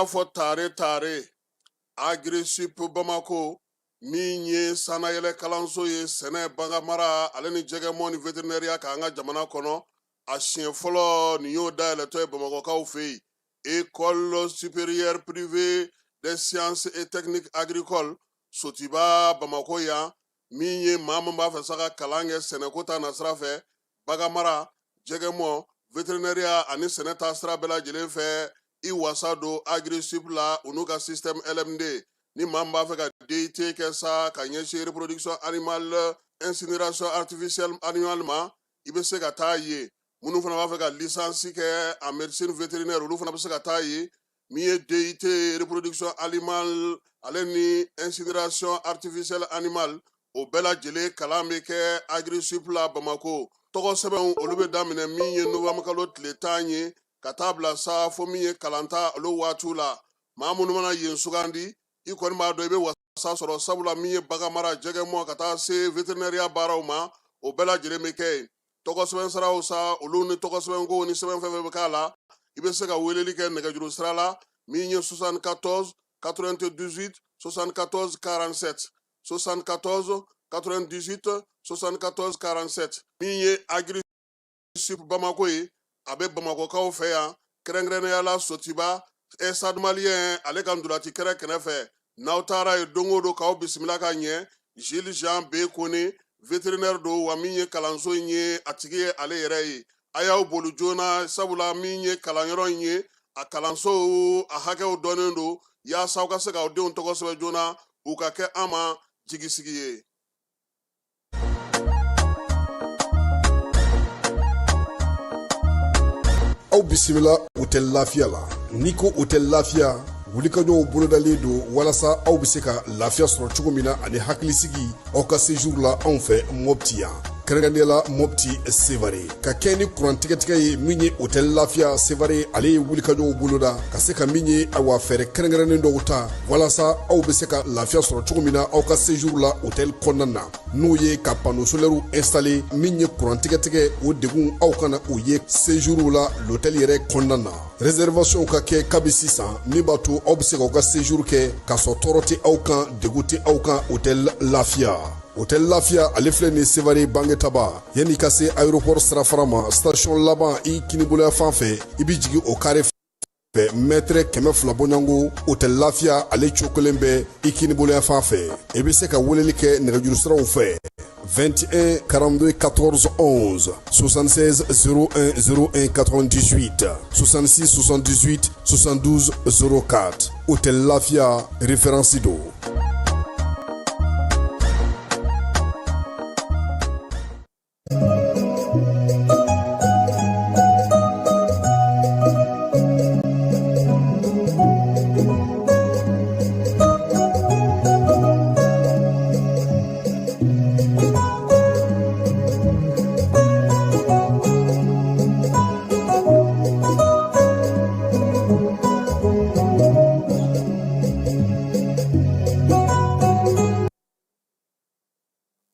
y'a fɔ tare tare, Agrisip Bamako min ye sannayɛlɛ kalanso ye sɛnɛ, baganmara ale ni jɛgɛmɔ ni veterinɛriya k'an ka jamana kɔnɔ, a siɲɛ fɔlɔ nin y'o dayɛlɛtɔ ye Bamakɔkaw fɛ yen. École supérieure privée des sciences et techniques agricoles Sotiba Bamakɔ yan, min ye maa min b'a fɛ sa ka kalan kɛ sɛnɛko ta nasira fɛ, baganmara, jɛgɛmɔ, veterinɛriya ani sɛnɛ ta sira bɛɛ lajɛlen fɛ, i wasa don Agrisip la u n'u ka système LMD. Ni maa min b'a fɛ ka DUT kɛ sa ka ɲɛsin reproduction animale, incinération artificielle animale ma, i bɛ se ka taa yen. Minnu fana b'a fɛ ka licence kɛ en médecine vétérinaire, olu fana bɛ se ka taa yen. Min ye DUT reproduction animale ale ni incinération artificielle animale, o bɛɛ lajɛlen kalan bɛ kɛ Agrisip la Bamako. Tɔgɔ sɛbɛnw olu bɛ daminɛ min ye novembre kalo tile 10 ye ka taa bila sa fo min ye kalanta olu waatiw la. Maa minnu mana yen sugandi, i kɔni b'a dɔn i bɛ wasa sɔrɔ, sabula min ye baganmara, jɛgɛmɔ ka taa se veterinɛriya baaraw ma, o bɛɛ lajɛlen bɛ kɛ yen. Tɔgɔ sɛbɛn siraw sa, olu ni tɔgɔ sɛbɛnko ni sɛbɛn fɛn fɛn bɛ k'a la, i bɛ se ka weleli kɛ nɛgɛjuru sira la min ye 74 98 74 47, 74 98 74 47. Min ye Agrisip Bamako ye, a bɛ Bamakɔkaw fɛ yan, kɛrɛnkɛrɛnnenya la Sotiba, Stade Malien ale ka ntolaci kɛrɛ kɛrɛfɛ. N'aw taara yen don o don, k'aw bisimila ka ɲɛ. Gilles Jean B Kone, vétérinaire don, wa min ye kalanso in ye, a tigi ye ale yɛrɛ ye. A y'aw boli joona, sabula min ye kalanyɔrɔ in ye, a kalanso a hakɛw dɔnnen don, yaasa aw ka se k'aw denw tɔgɔ sɛbɛn joona, u ka kɛ an ma jigisigi ye. Aw bisimila Hôtel Lafiya la. N'i ko Hôtel Lafiya, wulikajɔw bolodalen don walasa aw bɛ se ka lafiya sɔrɔ cogo min na ani hakilisigi aw ka séjour la anw fɛ Mopti yan, kɛrɛnkɛrɛnnenya la Mopti Sevare. Ka kɛ ni kuran tigɛtigɛ ye, min ye Hôtel Lafiya Sevare, ale ye wulikajɔw boloda ka se ka min ye, awa, fɛɛrɛ kɛrɛnkɛrɛnnen dɔw ta walasa aw bɛ se ka lafiya sɔrɔ cogo min na aw ka séjour la hôtel kɔnɔna na, n'o ye ka panneau solaire installé. Min ye kuran tigɛtigɛ, o degun aw kana o ye séjour la l'hôtel yɛrɛ kɔnɔna na. Réservation ka kɛ kabi sisan, min b'a to aw bɛ se k'aw ka séjour kɛ k'a sɔrɔ tɔɔrɔ tɛ aw kan, degun tɛ aw kan. Hôtel Lafiya, Hôtel Lafiya, ale filɛ nin Sevare Bangetaba, yanni ka se aéroport sirafara ma, station laban i kiniboloya fan fɛ, i bɛ jigin o carré fɛ, mètre 200 bɔɲɔgɔnko, Hôtel Lafiya ale cogo kelen bɛ i kiniboloya fan fɛ. I bɛ se ka weleli kɛ nɛgɛjuru siraw fɛ: 21 42 14 11, 76 01 01 98, 66 78 72 04. Hôtel Lafiya, référence don.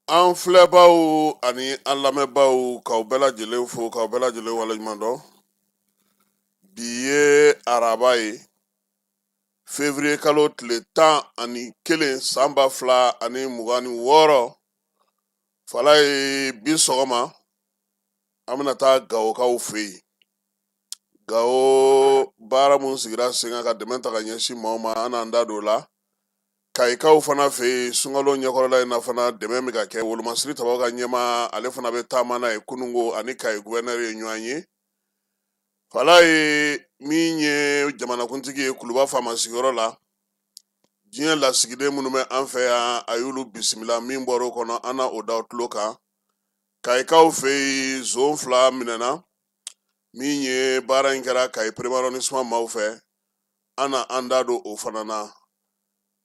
An filɛbaw ani an lamɛnbaw, k'aw bɛɛ lajɛlen fo, k'aw bɛɛ lajɛlen waleɲuman dɔn. Bi ye araba ye, février kalo tile 11, san 2026. Fala ye, bi sɔgɔma an bɛna taa Gawokaw fɛ yen. Gawo baara mun sigira sen kan ka dɛmɛ ta ka ɲɛsin maaw ma, an n'an da don o la. Kayikaw fana fɛ yen, sunkalo ɲɛkɔrɔla in na fana, dɛmɛ bɛ ka kɛ. Wolomasiri tabaw ka ɲɛmaa, ale fana bɛ taama n'a ye kununko, ani Kayi guvɛnɛri ye ɲɔgɔn ye. Fala ye, min ye jamanakuntigi ye Kuluba faama sigiyɔrɔ la, diɲɛ lasigiden minnu bɛ an fɛ yan, a y'olu bisimila. Min bɔra o kɔnɔ, an na o da tulo kan. Kayikaw fɛ yen, zon 2 minɛna. Min ye baara in kɛra Kayi premier arrondissement maaw fɛ, an na an da don o fana na.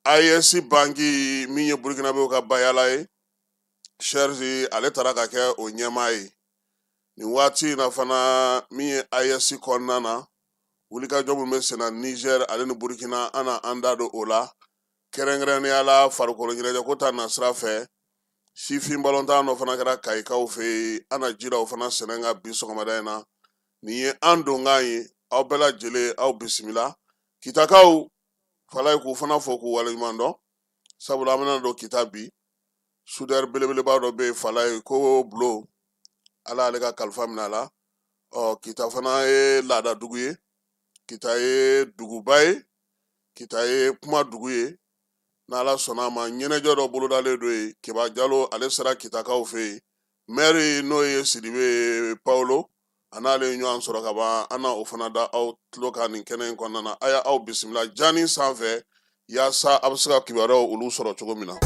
AES banki, min ye Burukinabew ka bayala ye, Serge ale taara ka kɛ o ɲɛmaa ye nin waati in na fana. Min ye AES kɔnɔna na, wulikajɔ min bɛ senna Niger ale ni Burukina, an na an da don o la. Kɛrɛnkɛrɛnnenya la, farikolo ɲɛnajɛ ko ta nasira fɛ, sifin balontan dɔ fana kɛra Kayikaw fɛ yen, an na jira o fana sɛnɛ kan bi sɔgɔmada in na. Nin ye an donkan ye. Aw bɛɛ lajɛlen, aw bisimila. Kitakaw Falaye, k'u fana fo k'u waleɲuman dɔn, sabula an bɛna don Kita bi. Soudeur belebeleba dɔ bɛ yen Falaye, ko Bulo, Ala y'ale ka kalifa minɛ a la. Ɔ, Kita fana ye laada dugu ye, Kita ye duguba ye, Kita ye kuma dugu ye. N'Ala sɔnna a ma, ɲɛnajɛ dɔ bolodalen don yen. Keba Jalo, ale sera Kitakaw fɛ yen. Mɛri, n'o ye Sidibe Pawolo, a n'ale ye ɲɔgɔn sɔrɔ ka ban. An na o fana da aw tulo kan nin kɛnɛ in kɔnɔna na. A y'aw bisimila jani sanfɛ yaasa a bɛ se ka kibaruyaw olu sɔrɔ cogo min na.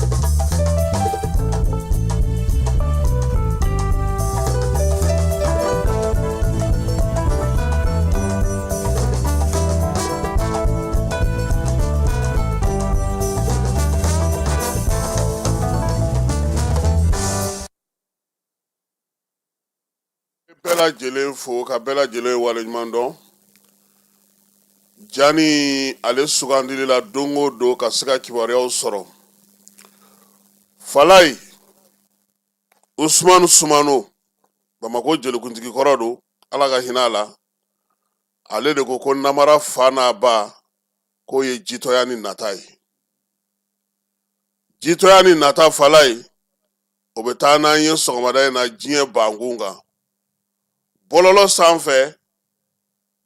Bɛɛ lajɛlen fo ka bɛɛ lajɛlen waleɲuman dɔn jani ale sugandili la don o don ka se ka kibaruyaw sɔrɔ. Falaye, Usumani Sumano, Bamakɔ jelikuntigi kɔrɔ don, Ala ka hinɛ a la, ale de ko ko namara fa n'a ba k'o ye jitɔya ni nata ye. Jitɔya ni nata, Falaye, o bɛ taa n'an ye sɔgɔmada in na diɲɛ bankun kan bɔlɔlɔ sanfɛ.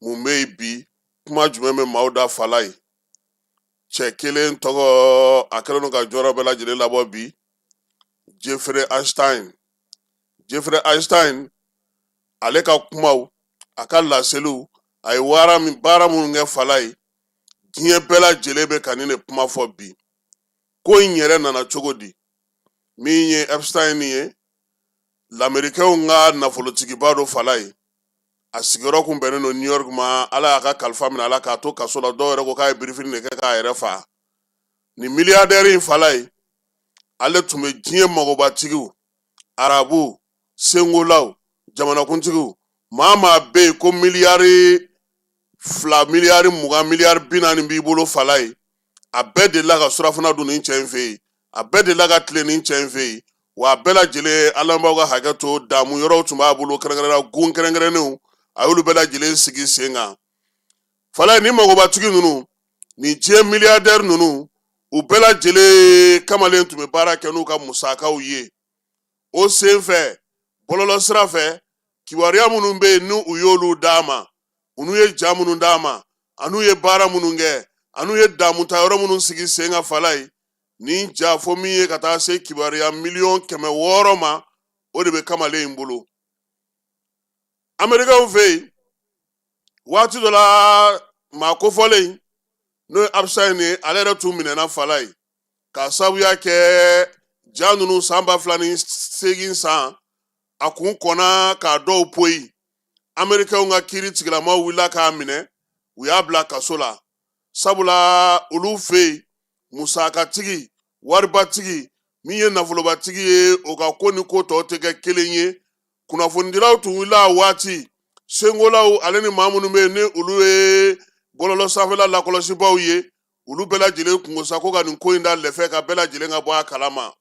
Mun bɛ yen bi? Kuma jumɛn bɛ maaw da Falaye? Cɛ kelen tɔgɔ, a kɛlen don ka jɔyɔrɔ bɛɛ lajɛlen labɔ bi, Jeffrey Epstein. Jeffrey Epstein, ale ka kumaw, a ka laseliw, a ye baara minnu kɛ Falaye, diɲɛ bɛɛ lajɛlen bɛ ka nin de kuma fɔ bi. Ko in yɛrɛ nana cogo di? Min ye Epstein ye, Lamerikɛnw ka nafolotigiba don Falaye, a sigiyɔrɔ kun bɛnnen don New York ma. Ala y'a ka kalifa minɛ a la k'a to kaso la. Dɔw yɛrɛ ko k'a ye birifini de kɛ k'a yɛrɛ fa. Nin miliyardɛri in Falaye, ale tun bɛ diɲɛ magobatigiw, arabu sengolaw, jamanakuntigiw, maa maa bɛ yen ko miliyari 2, miliyari 20, miliyari 40 b'i bolo Falaye, a bɛɛ delila ka surafana dun nin cɛ in fɛ yen, a bɛɛ delila ka tile nin cɛ in fɛ yen. Wa a bɛɛ lajɛlen, an lamɛnbaaw ka hakɛ to, damu yɔrɔw tun b'a bolo kɛrɛnkɛrɛnnenya, gun kɛrɛnkɛrɛnnenw, a y'olu bɛɛ lajɛlen sigi sen kan Falaye. Ni magobatigi ninnu, nin diɲɛ miliyardɛri ninnu, u bɛɛ lajɛlen kamalen tun bɛ baara kɛ n'u ka musakaw ye. O sen fɛ, bɔlɔlɔ sira fɛ, kibaruya minnu bɛ yen n'u y'olu d'a ma, u ye ja minnu d'a ma, an'u ye baara minnu kɛ, an'u ye damuta yɔrɔ minnu sigi sen kan Falaye, nin ja fo min ye ka taa se kibaruya miliyɔn 600 ma, o de bɛ kamalen in bolo Amerikɛnw fɛ yen. Waati dɔ la, maa kofɔlen n'o ye Epstein ye, ale yɛrɛ tun minɛna Falaye k'a sababuya kɛ ja ninnu. San 2008 san, a kun kɔnna k'a dɔw poyi. Amerikɛnw ka kiiri tigilamaw wulila k'a minɛ, u y'a bila kaso la, sabula olu fɛ yen, musakatigi, waribatigi, min ye nafolobatigi ye, o ka ko ni ko tɔw tɛ kɛ kelen ye. Kunnafonidilaw tun wulila a waati, sengolaw ale ni maa minnu bɛ yen ni olu ye bɔlɔlɔ sanfɛla lakɔlɔsibaaw ye, olu bɛɛ lajɛlen kunko sa ko ka nin ko in da lɛfɛ ka bɛɛ lajɛlen ka bɔ a kalama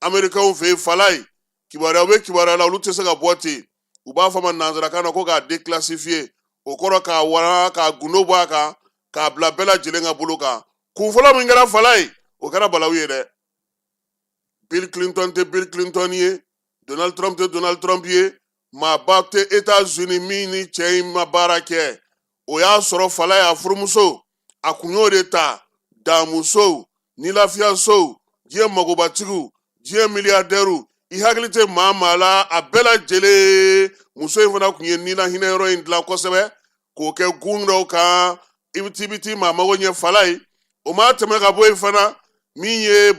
Amerikɛnw fɛ yen. Falaye, kibaruya bɛ kibaruya la, olu tɛ se ka bɔ ten. U b'a fɔ a ma nanzarakan na ko k'a déclassifier, o kɔrɔ k'a wara, k'a gundo bɔ a kan, k'a bila bɛɛ lajɛlen ka bolo kan. Kun fɔlɔ min kɛra Falaye, o kɛra balawu ye dɛ. Bill Clinton tɛ Bill Clinton ye, Donald Trump tɛ Donald Trump ye, maaba tɛ États-Unis min ni cɛ in ma baara kɛ. O y'a sɔrɔ Falaye, a furumuso, a kun y'o de ta damusow ni lafiyasow, diɲɛ magobatigiw, diɲɛ miliyardɛriw, i hakili tɛ maa maa la, a bɛɛ lajɛlen. Muso in fana tun ye nina hinɛ yɔrɔ in dilan kosɛbɛ k'o kɛ gun dɔw kan, i bɛ t'i bɛ t'i maa mago ɲɛ Falaye. O ma tɛmɛ ka bɔ yen fana, min ye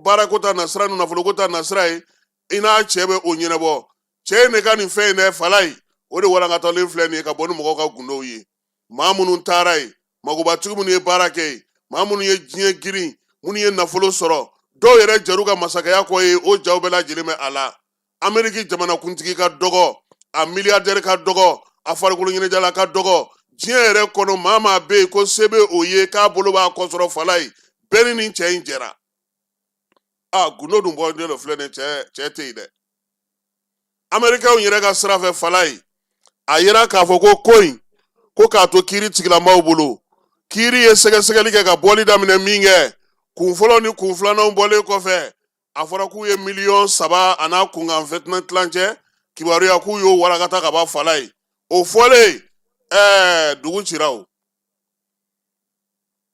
baarako ta nasira ni nafoloko ta nasira ye, i n'a cɛ bɛ o ɲɛnabɔ. Cɛ in de ka nin fɛn in dɛ Falaye, o de walankatalen filɛ nin ye ka bɔ ni mɔgɔw ka gundow ye. Maa minnu taara yen, magobatigi minnu ye baara kɛ yen, maa minnu ye diɲɛ girin, minnu ye nafolo sɔrɔ, dɔw yɛrɛ jɛr'u ka masakɛya kɔ ye, o jaw bɛɛ lajɛlen bɛ a la. Ameriki jamanakuntigi ka dɔgɔ, a miliyardɛri ka dɔgɔ, a farikolo ɲɛnajɛla ka dɔgɔ, diɲɛ yɛrɛ kɔnɔ maa maa bɛ yen ko se bɛ o ye k'a bolo b'a kɔ sɔrɔ Falaye, bɛɛ ni nin cɛ in jɛra. A gundo dun bɔlen dɔ filɛ nin, cɛ tɛ yen dɛ. Amerikɛnw yɛrɛ ka sira fɛ Falaye, a yira k'a fɔ ko ko in, ko k'a to kiiri tigilamaw bolo. Kiiri ye sɛgɛsɛgɛli kɛ ka bɔli daminɛ min kɛ, kun fɔlɔ ni kun filananw bɔlen kɔfɛ, a fɔra k'u ye miliyɔn 3 a n'a kunkanfɛn tilancɛ kibaruya k'u y'o warakata ka ban Falaye. O fɔlen, dugu cira. O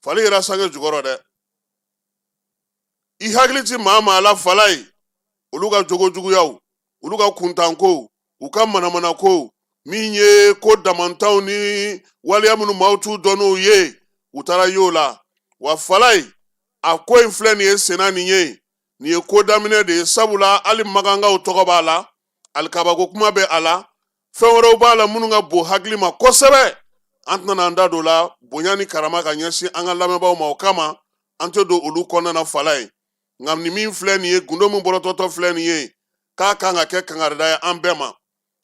fali yɛrɛ sange jukɔrɔ dɛ. I hakili ti maa maa la Falaye, olu ka jogo juguyaw, olu ka kuntankow, u ka manamanakow, min ye ko damantanw ni waleya minnu maaw t'u dɔn n'u ye, u taara y'o la wa. Falaye, a ko in filɛ nin ye senna, nin ye nin ye ko daminɛ de ye, sabula hali makankaw tɔgɔ b'a la, alikabako kuma bɛ a la, fɛn wɛrɛw b'a la minnu ka bon hakili ma kosɛbɛ. An tɛna an da don la bonya ni karama ka ɲɛsin an ka lamɛnbaaw ma, o kama an tɛ don olu kɔnɔna na Falaye. Nka nin min filɛ nin ye, gundo min bɔrɔtɔtɔ filɛ nin ye, k'a kan ka kɛ kangarida ye an bɛɛ ma.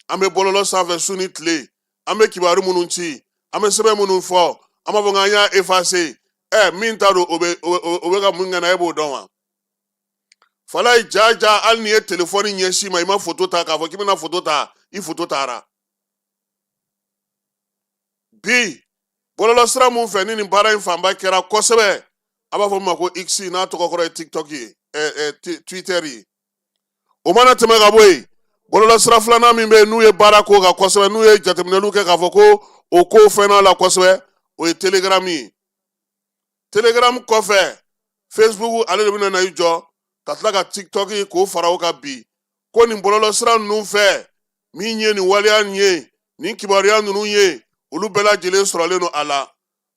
An bɛ bɔlɔlɔ sanfɛ su ni tile, an bɛ kibaru minnu ci, an bɛ sɛbɛn minnu fɔ, an b'a fɔ k'an y'a efase. Min ta don, o bɛ ka mun kɛ na, e b'o dɔn wa? Falaye, ja ja, hali n'i ye telefɔni ɲɛsin ma, i ma foto ta k'a fɔ k'i bɛna foto ta, i foto taara. Bi bɔlɔlɔsira mun fɛ ni nin baara in fanba kɛra kosɛbɛ, a b'a fɔ min ma ko X, n'a tɔgɔ kɔrɔ ye TikTok ye, Twitter ye. O mana tɛmɛ ka bɔ yen, bɔlɔlɔsira filanan min bɛ yen n'u ye baara k'o kan kosɛbɛ, n'u ye jateminɛliw kɛ k'a fɔ ko o ko fɛnna la kosɛbɛ, o ye Telegram ye. Telegram kɔfɛ, Facebook ale de bɛna na i jɔ ka tila ka TikTok k'o fara o kan. Bi ko nin bɔlɔlɔsira ninnu fɛ, min ye nin waleya nin ye, nin kibaruya ninnu ye, olu bɛɛ lajɛlen sɔrɔlen don a la.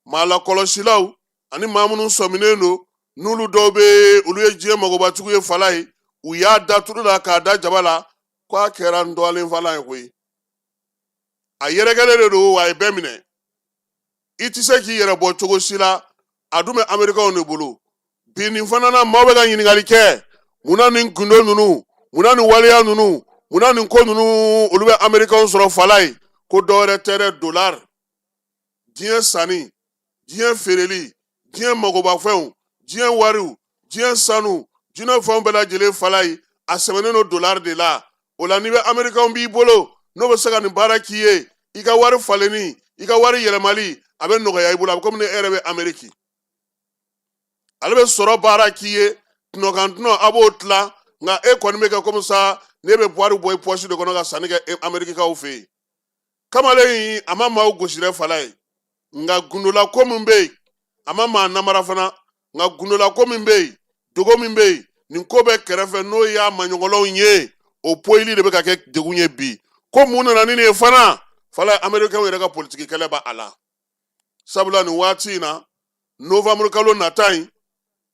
Maa lakɔlɔsilaw ani maa minnu sɔminen don, n'olu dɔw bɛ, olu ye diɲɛ magobatigiw ye Falaye, u y'a da tulu la k'a da jaba la k'a kɛra ntɔlen falan ye koyi. A yɛrɛkɛlen de don wa, a ye bɛɛ minɛ, i tɛ se k'i yɛrɛ bɔ cogo si la. A dun bɛ Amerikɛnw de bolo bi. Nin fana na, maaw bɛ ka ɲininkali kɛ: munna nin gundo ninnu, munna nin waleya ninnu, munna nin ko ninnu, olu bɛ Amerikɛnw sɔrɔ Falaye? Ko dɔwɛrɛ tɛ dɛ, dolari, diɲɛ sanni, diɲɛ feereli, diɲɛ magobafɛnw, diɲɛ wariw, diɲɛ sanu, diɲɛ fɛnw bɛɛ lajɛlen Falaye, a sɛbɛnnen don dolari de la. O la, n'i bɛ Amerikɛnw b'i bolo, n'o bɛ se ka nin baara k'i ye, i ka wari falenni, i ka wari yɛlɛmali, a bɛ nɔgɔya i bolo, a bɛ komi ni e yɛrɛ bɛ Ameriki. Ale bɛ sɔrɔ baara k'i ye, tɔnɔkan tɔnɔ a b'o tila, nka e kɔni bɛ kɛ komi sa n'e bɛ wari bɔ i pɔsi de kɔnɔ ka sanni kɛ Amerikikaw fɛ yen. Kamalen in, a ma maaw gosi dɛ Falaye, nka gundola ko min bɛ yen, a ma maa namara fana, nka gundola ko min bɛ yen, dogo min bɛ yen, nin ko bɛ kɛrɛfɛ, n'o y'a maɲɔgɔnlɔw ye, o poyili de bɛ ka kɛ degun ye bi. Ko mun nana ni nin ye fana Falaye? Amerikɛnw yɛrɛ ka politiki kɛlɛ b'a la, sabula nin waati in na, novembre kalo nata in,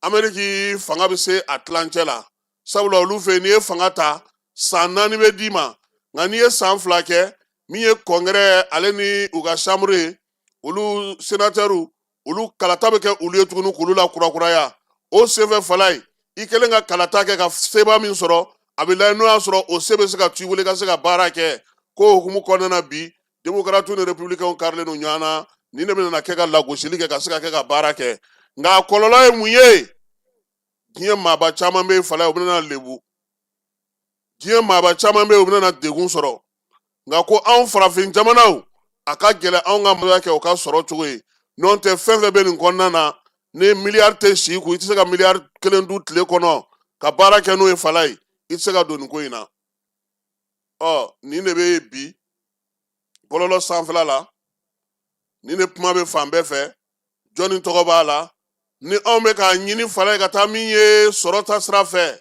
Ameriki fanga bɛ se a tilancɛ la, sabula olu fɛ yen, n'i ye fanga ta, san 4 bɛ d'i ma, nka n'i ye san 2 kɛ, min ye congrès ale ni u ka chambre ye, olu sénateurs, olu kalata bɛ kɛ olu ye tuguni k'olu la kurakuraya. O senfɛ Falaye, i kɛlen ka kalata kɛ ka seba min sɔrɔ, a bɛ lajɛ n'o y'a sɔrɔ o se bɛ se ka to i bolo i ka se ka baara kɛ. Ko hukumu kɔnɔna na bi, démocrates ni républicains karilen don ɲɔgɔn na. Nin de bɛna kɛ ka lagosili kɛ ka se ka kɛ ka baara kɛ. Nka a kɔlɔlɔ ye mun ye? Diɲɛ maaba caman bɛ yen Falaye, u bɛna lebu. Diɲɛ maaba caman bɛ yen, u bɛna degun sɔrɔ. Nka ko anw farafin jamanaw, a ka gɛlɛn anw ka maloya kɛ o ka sɔrɔ cogo ye. N'o tɛ, fɛn fɛn bɛ nin kɔnɔna na, ni miliyari tɛ si kun, i tɛ se ka miliyari 1 dun tile kɔnɔ ka baara kɛ n'o ye Falaye, i tɛ se ka don nin ko in na. Ɔ nin de bɛ yen bi bɔlɔlɔ sanfɛla la, nin de kuma bɛ fan bɛɛ fɛ. Jɔnni tɔgɔ b'a la? Ni anw bɛ k'a ɲini Falaye ka taa min ye sɔrɔ ta sira fɛ,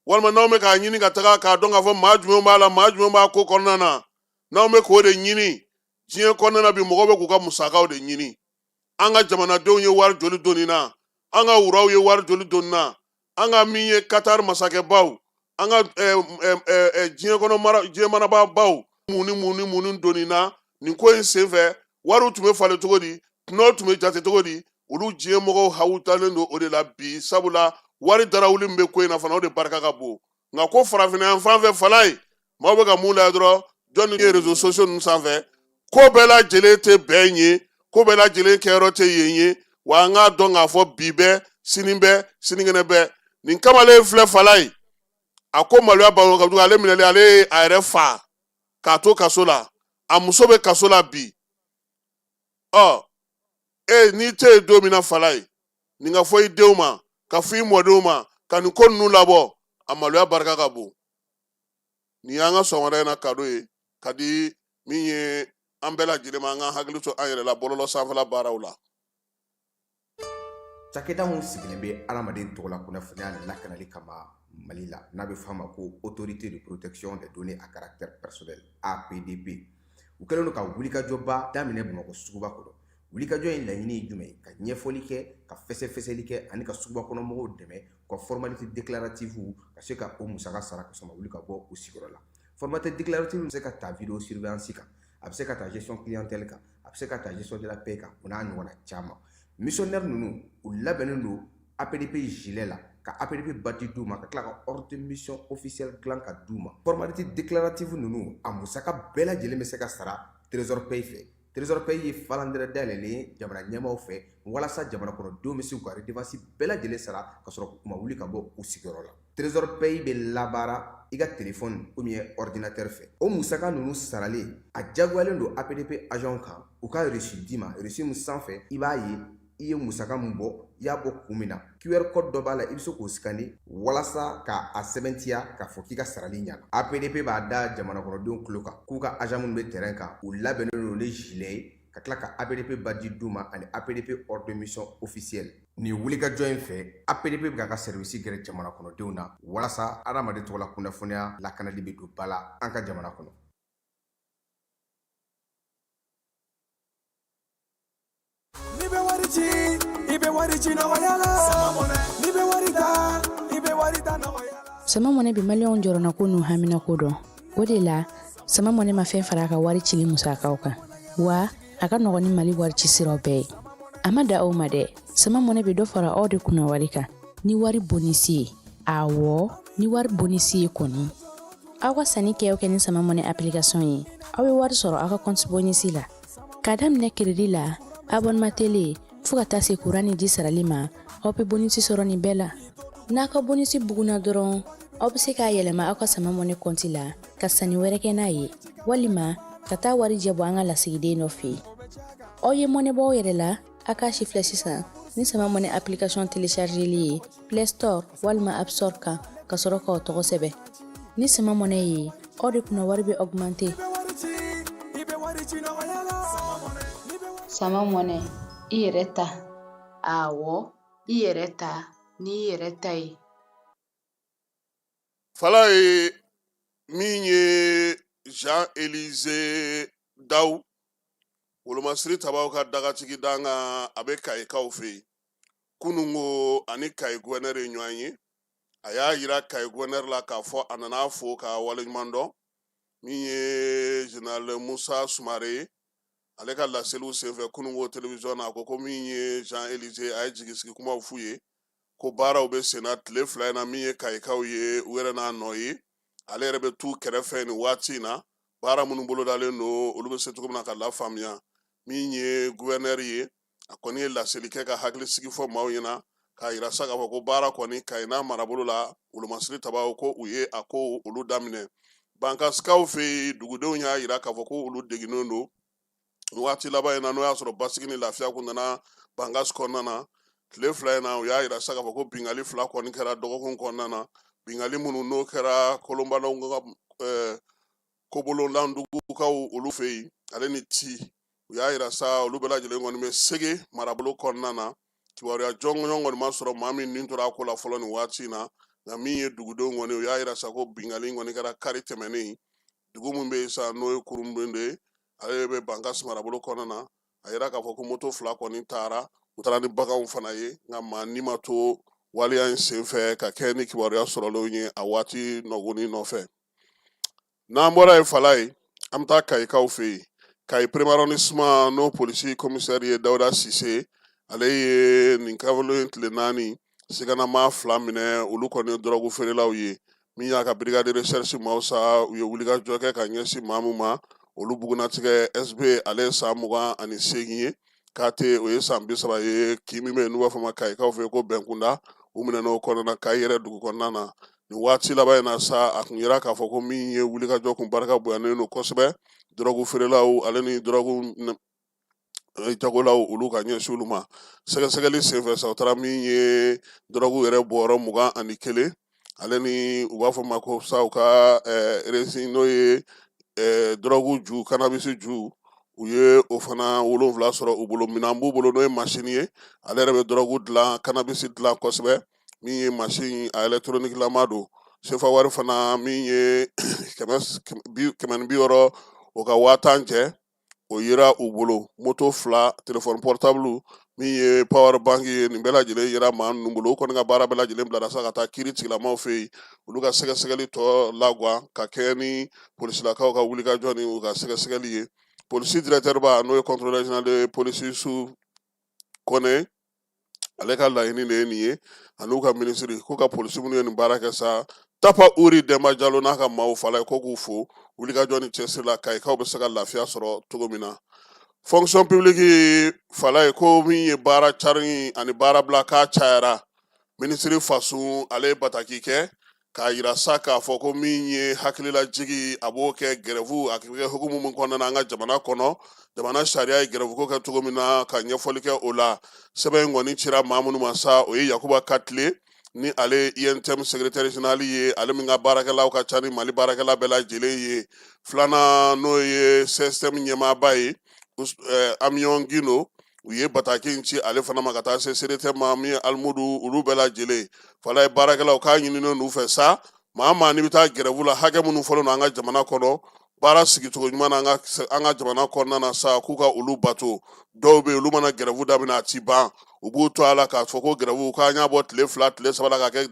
walima n'anw bɛ k'a ɲini ka taga k'a dɔn k'a fɔ maa jumɛn b'a la, maa jumɛn b'a ko kɔnɔna na, n'anw bɛ k'o de ɲini diɲɛ kɔnɔna na bi, mɔgɔw bɛ k'u ka musakaw de ɲini. An ka jamanadenw ye wari joli donni na? An ka wuraw ye wari joli donni na? An ka min ye Qatar masakɛbaw, an ka diɲɛ kɔnɔ mara, diɲɛ marabaabaw, mun ni mun ni mun ni donni na nin ko in senfɛ? Wariw tun bɛ falen cogo di? Tɔnɔ tun bɛ jate cogo di? Olu diɲɛ mɔgɔw hawutalen don o de la bi, sabula wari darawuli min bɛ ko in na fana, o de barika ka bon. Nka ko farafinna yan fan fɛ Falaye, maaw bɛ ka mun lajɛ dɔrɔn? Jɔnni ye réseaux sociaux ninnu sanfɛ, ko bɛɛ lajɛlen tɛ bɛn ye, ko bɛɛ lajɛlen kɛyɔrɔ tɛ yen ye wa. An k'a dɔn k'a fɔ bi bɛɛ, sini bɛɛ, sinikɛnɛ bɛɛ, nin kamalen filɛ Falaye, a ko maloya ban ka jugu. Ale minɛlen, ale ye a yɛrɛ fa k'a to kaso la, a muso bɛ kaso la bi. Ɔ E n'i tɛ yen don min na, Falaye, nin ka fɔ i denw ma, ka fɔ i mɔdenw ma, ka nin ko ninnu labɔ, a maloya barika ka bon. Nin y'an ka sɔgɔmada in na kado ye ka di min ye an bɛɛ lajɛlen ma, an ka hakili to an yɛrɛ la bɔlɔlɔ sanfɛla baaraw la. Cakɛda min sigilen bɛ adamaden tɔgɔla kunnafoniya lakanali kama Mali la, n'a bɛ f'a ma ko Autorité de protection des données à caractère personnel, APDP, u kɛlen don ka wulikajɔba daminɛ Bamakɔ suguba kɔnɔ. Wulikajɔ in laɲini ye jumɛn ye? Ka ɲɛfɔli kɛ, ka fɛsɛfɛsɛli kɛ ani ka suguba kɔnɔ mɔgɔw dɛmɛ u ka formalité déclarative ka se ka o musaka sara ka sɔrɔ ma wuli ka bɔ u sigiyɔrɔ la. Formalité déclarative bɛ se ka ta vidéo surveillance kan, a bɛ se ka ta gestion clientèle kan, a bɛ se ka ta gestion de la paie kan, o n'a ɲɔgɔnna caman. Missionnaire ninnu, u labɛnnen don APDP gilet la, ka APDP badge d'u ma, ka tila ka ordre de mission officiel dilan ka d'u ma. Formalité déclarative ninnu, a musaka bɛɛ lajɛlen bɛ se ka sara Trésor Pay fɛ. Trésor Pay ye falandɛrɛ dayɛlɛlen ye jamana ɲɛmaaw fɛ walasa jamana kɔnɔdenw bɛ se k'u ka redevance bɛɛ lajɛlen sara ka sɔrɔ u ma wuli ka bɔ u sigiyɔrɔ la. Trésor Pay bɛ labaara i ka téléphone ou bien ordinateur fɛ. O musaka ninnu saralen, a jagoyalen don APDP agent kan u ka reçu d'i ma, reçu min sanfɛ i b'a ye i ye musaka min bɔ, i y'a bɔ kun min na. QR code dɔ b'a la, i bɛ se k'o scanner walasa ka a sɛbɛntiya k'a fɔ k'i ka sarali ɲana. APDP b'a da jamana kɔnɔdenw tulo kan k'u ka agent minnu bɛ terrain kan, u labɛnnen don ni gilet ye, ka tila ka APDP badge d'u ma ani APDP ordre de mission officiel. Nin wulikajɔ in fɛ, APDP bɛ k'a ka service gɛrɛ jamana kɔnɔdenw na walasa adamaden tɔgɔla kunnafoniya lakanali bɛ don ba la an ka jamana kɔnɔ. N'i bɛ wari ci, i bɛ wari ci nɔgɔya la. N'i bɛ wari ta, i bɛ wari ta nɔgɔya la. Sama Mɔnɛ bɛ Maliyɛnw jɔrɔnako n'u haminako dɔn. O de la, Sama Mɔnɛ ma fɛn fara a ka wari cili musakaw kan, wa a ka nɔgɔn ni Mali wari ci siraw bɛɛ ye. A ma da aw ma dɛ, Sama Mɔnɛ bɛ dɔ fara aw de kunna wari kan ni wari bonisi ye. Awɔ, ni wari bonisi ye kɔni. Aw ka sanni kɛ o kɛ ni Sama Mɔnɛ application ye, aw bɛ wari sɔrɔ aw ka compte bonisi la. K'a daminɛ crédit la, abonnement télé, fo ka taa se kuran ni ji sarali ma, aw bɛ bonisi sɔrɔ nin bɛɛ la. N'a ka bonisi bugunna dɔrɔn, aw bɛ se k'a yɛlɛma aw ka Sama Mɔnɛ kɔnti la ka sanni wɛrɛ kɛ n'a ye, walima ka taa warijɛ bɔ an ka lasigiden dɔ fɛ yen. Aw ye mɔnɛ bɔ aw yɛrɛ la, a k'a si filɛ sisan ni Sama Mɔnɛ application téléchargeli ye Play Store walima App Store kan, ka sɔrɔ k'aw tɔgɔ sɛbɛn. Ni Sama Mɔnɛ ye, aw de kunna wari bɛ augmenter. Sama Mɔnɛ, i yɛrɛ ta. Awɔ, i yɛrɛ ta n'i yɛrɛ ta ye. Falaye, min ye Jean Élysée Daw, wolomasiri tabaw ka dagatigi danga, a bɛ Kayikaw fɛ yen. Kunungo ani Kayi gouverneur ye ɲɔgɔn ye. A y'a yira Kayi gouverneur la k'a fɔ a nana fo k'a waleɲuman dɔn. Min ye général Musa Sumare ye, ale ka laseliw senfɛ kunungo télévision na, a ko ko min ye Jean Élysée, a ye jigisigi kumaw f'u ye ko baaraw bɛ senna tile 2 in na. Min ye Kayikaw ye, u yɛrɛ n'a nɔ ye, ale yɛrɛ bɛ t'u kɛrɛfɛ nin waati in na, baara minnu bolodalen don, olu bɛ se cogo min na ka lafaamuya. Min ye gouverneur ye, a kɔni ye laseli kɛ ka hakilisigi fɔ maaw ɲɛna k'a yira sa k'a fɔ ko baara kɔni Kayi n'a marabolo la, wolomasiri tabaw ko u ye a ko olu daminɛ. Bankasikaw fɛ yen, dugudenw y'a yira k'a fɔ ko olu degunnen don waati laban in na, n'o y'a sɔrɔ basigi ni lafiya kun nana Bankas kɔnɔna na. Tile 2 in na, u y'a yira sa k'a fɔ ko bingali 2 kɔni kɛra dɔgɔkun kɔnɔna na, bingali minnu n'o kɛra kolonbalaw ka kobolonlandugukaw olu fɛ yen, ale ni ti. U y'a yira sa olu bɛɛ lajɛlen kɔni bɛ Sege marabolo kɔnɔna na. Kibaruya jɔnjɔn kɔni ma sɔrɔ maa min nin tora a ko la fɔlɔ nin waati in na, nka min ye dugudenw kɔni, u y'a yira sa ko bingali kɔni kɛra kari tɛmɛnen. Dugu min bɛ yen sa, n'o ye Kurunbende ye, ale bɛ Bankas marabolo kɔnɔna na. A yira k'a fɔ ko moto 2 kɔni taara, u taara ni baganw fana ye, nka maa ni ma to waleya in senfɛ ka kɛ ni kibaruya sɔrɔlenw ye a waati nɔgɔnin nɔfɛ. N'an bɔra yen, Falaye, an bɛ taa Kayikaw fɛ yen. Kayi premier arrondissement, n'o polisi commissaire ye Dawuda Sise, ale ye nin kalo in tile 4 siganamaa 2 minɛ. Olu kɔni ye dɔrɔgu feerelaw ye. Min y'a ka brigade de recherche maaw sa, u ye wulikajɔ kɛ ka ɲɛsin maa min ma, olu bugunnatigɛ SB, ale ye san 28 ye, KT, o ye san 30 ye. Kin min bɛ yen n'u b'a fɔ ma Kayikaw fɛ yen ko Bɛnkunda, u minɛna o kɔnɔna na Kayi yɛrɛ dugu kɔnɔna na. Nin waati laban in na sa, a kun yira k'a fɔ ko min ye wulikajɔ kun barika bonyanen don kosɛbɛ dɔrɔgu feerelaw ale ni dɔrɔgu jagolaw olu ka ɲɛsin olu ma. Sɛgɛsɛgɛli senfɛ sa, u taara min ye dɔrɔgu yɛrɛ bɔrɔ 21, ale ni u b'a fɔ ma ko sa u ka résine, n'o ye dɔrɔgu ju, cannabis ju, u ye o fana 7 sɔrɔ u bolo. Minɛn b'u bolo, n'o ye masini ye, ale yɛrɛ bɛ dɔrɔgu dilan, cannabis dilan kosɛbɛ. Min ye masin a électronique lama don. Sefa wari fana min ye 160, o ka 10,000 jɛ, o yera u bolo. Moto 2, téléphone portable, min ye power bank ye, nin bɛɛ lajɛlen yera maa ninnu bolo. U kɔni ka baara bɛɛ lajɛlen bilara sa ka taa kiiri tigilamaw fɛ yen, olu ka sɛgɛsɛgɛli tɔ lagwan ka kɛ ni polisilakaw ka wulikajɔ ni u ka sɛgɛsɛgɛli ye. Polisi directeur ba, n'o ye contrôleur général de police Youssouf Kɔnɛ, ale ka laɲini de ye nin ye, ani u ka minisiri, ko ka polisi minnu ye nin baara kɛ sa, Tapa Uri Denba Jalo n'a ka maaw fala ye, ko k'u fo wulikajɔ ni cɛsiri la, kayikaw bɛ se ka lafiya sɔrɔ cogo min na. Fonction publique fala ye, ko min ye baara cari ani baara bila k'a cayara. Minisiri Fasun, ale ye bataki kɛ k'a yira sa k'a fɔ ko min ye hakililajigi, a b'o kɛ gɛrɛfu a kɛ hukumu min kɔnɔna na an ka jamana kɔnɔ, jamana sariya ye gɛrɛfuko kɛ cogo min na, ka ɲɛfɔli kɛ o la. Sɛbɛn in kɔni cira maa minnu ma sa, o ye Yakuba Katile, ni ale UNTM secrétaire général ye, ale min ka baarakɛlaw ka ca ni Mali baarakɛla bɛɛ lajɛlen ye. Filanan, n'o ye CSTM ɲɛmaaba ye, Amiɔn Gindo, u ye bataki in ci ale fana ma, ka taa se CDT ma, min ye Alimudu, olu bɛɛ lajɛlen fala ye. Baarakɛlaw k'a ɲininen n'u fɛ sa, maa maa n'i bɛ taa gɛrɛfu la, hakɛ minnu fɔlen don an ka jamana kɔnɔ baara sigicogo ɲuman na an ka jamana kɔnɔna na sa, k'u ka olu bato. Dɔw bɛ yen, olu mana gɛrɛfu daminɛ, a ti ban, u b'u to a la k'a fɔ ko gɛrɛfu k'an y'a bɔ tile 2, tile 3 la ka kɛ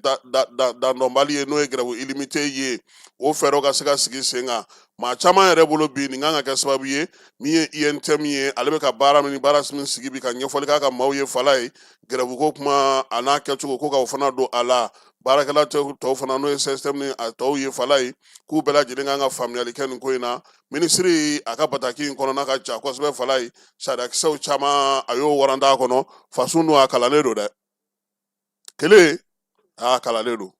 dandɔnbali ye, n'o ye gɛrɛfu illimité ye. O fɛɛrɛw ka se ka sigi sen kan maa caman yɛrɛ bolo bi. Nin kan ka kɛ sababu ye, min ye UNTM ye, ale bɛ ka baara min baara min sigi bi ka ɲɛfɔli k'a ka maaw ye fala ye, gɛrɛfuko kuma a n'a kɛcogo, ko k'o fana don a la. Baarakɛla tɔw fana, n'o ye CSTM ni a tɔw ye fala ye, k'u bɛɛ lajɛlen kan ka faamuyali kɛ nin ko in na. Minisiri a ka bataki in kɔnɔna ka ja kosɛbɛ fala ye, sariyakisɛw caman a y'o waranda a kɔnɔ. Fasun dun, a kalannen don dɛ, kelen a kalannen don.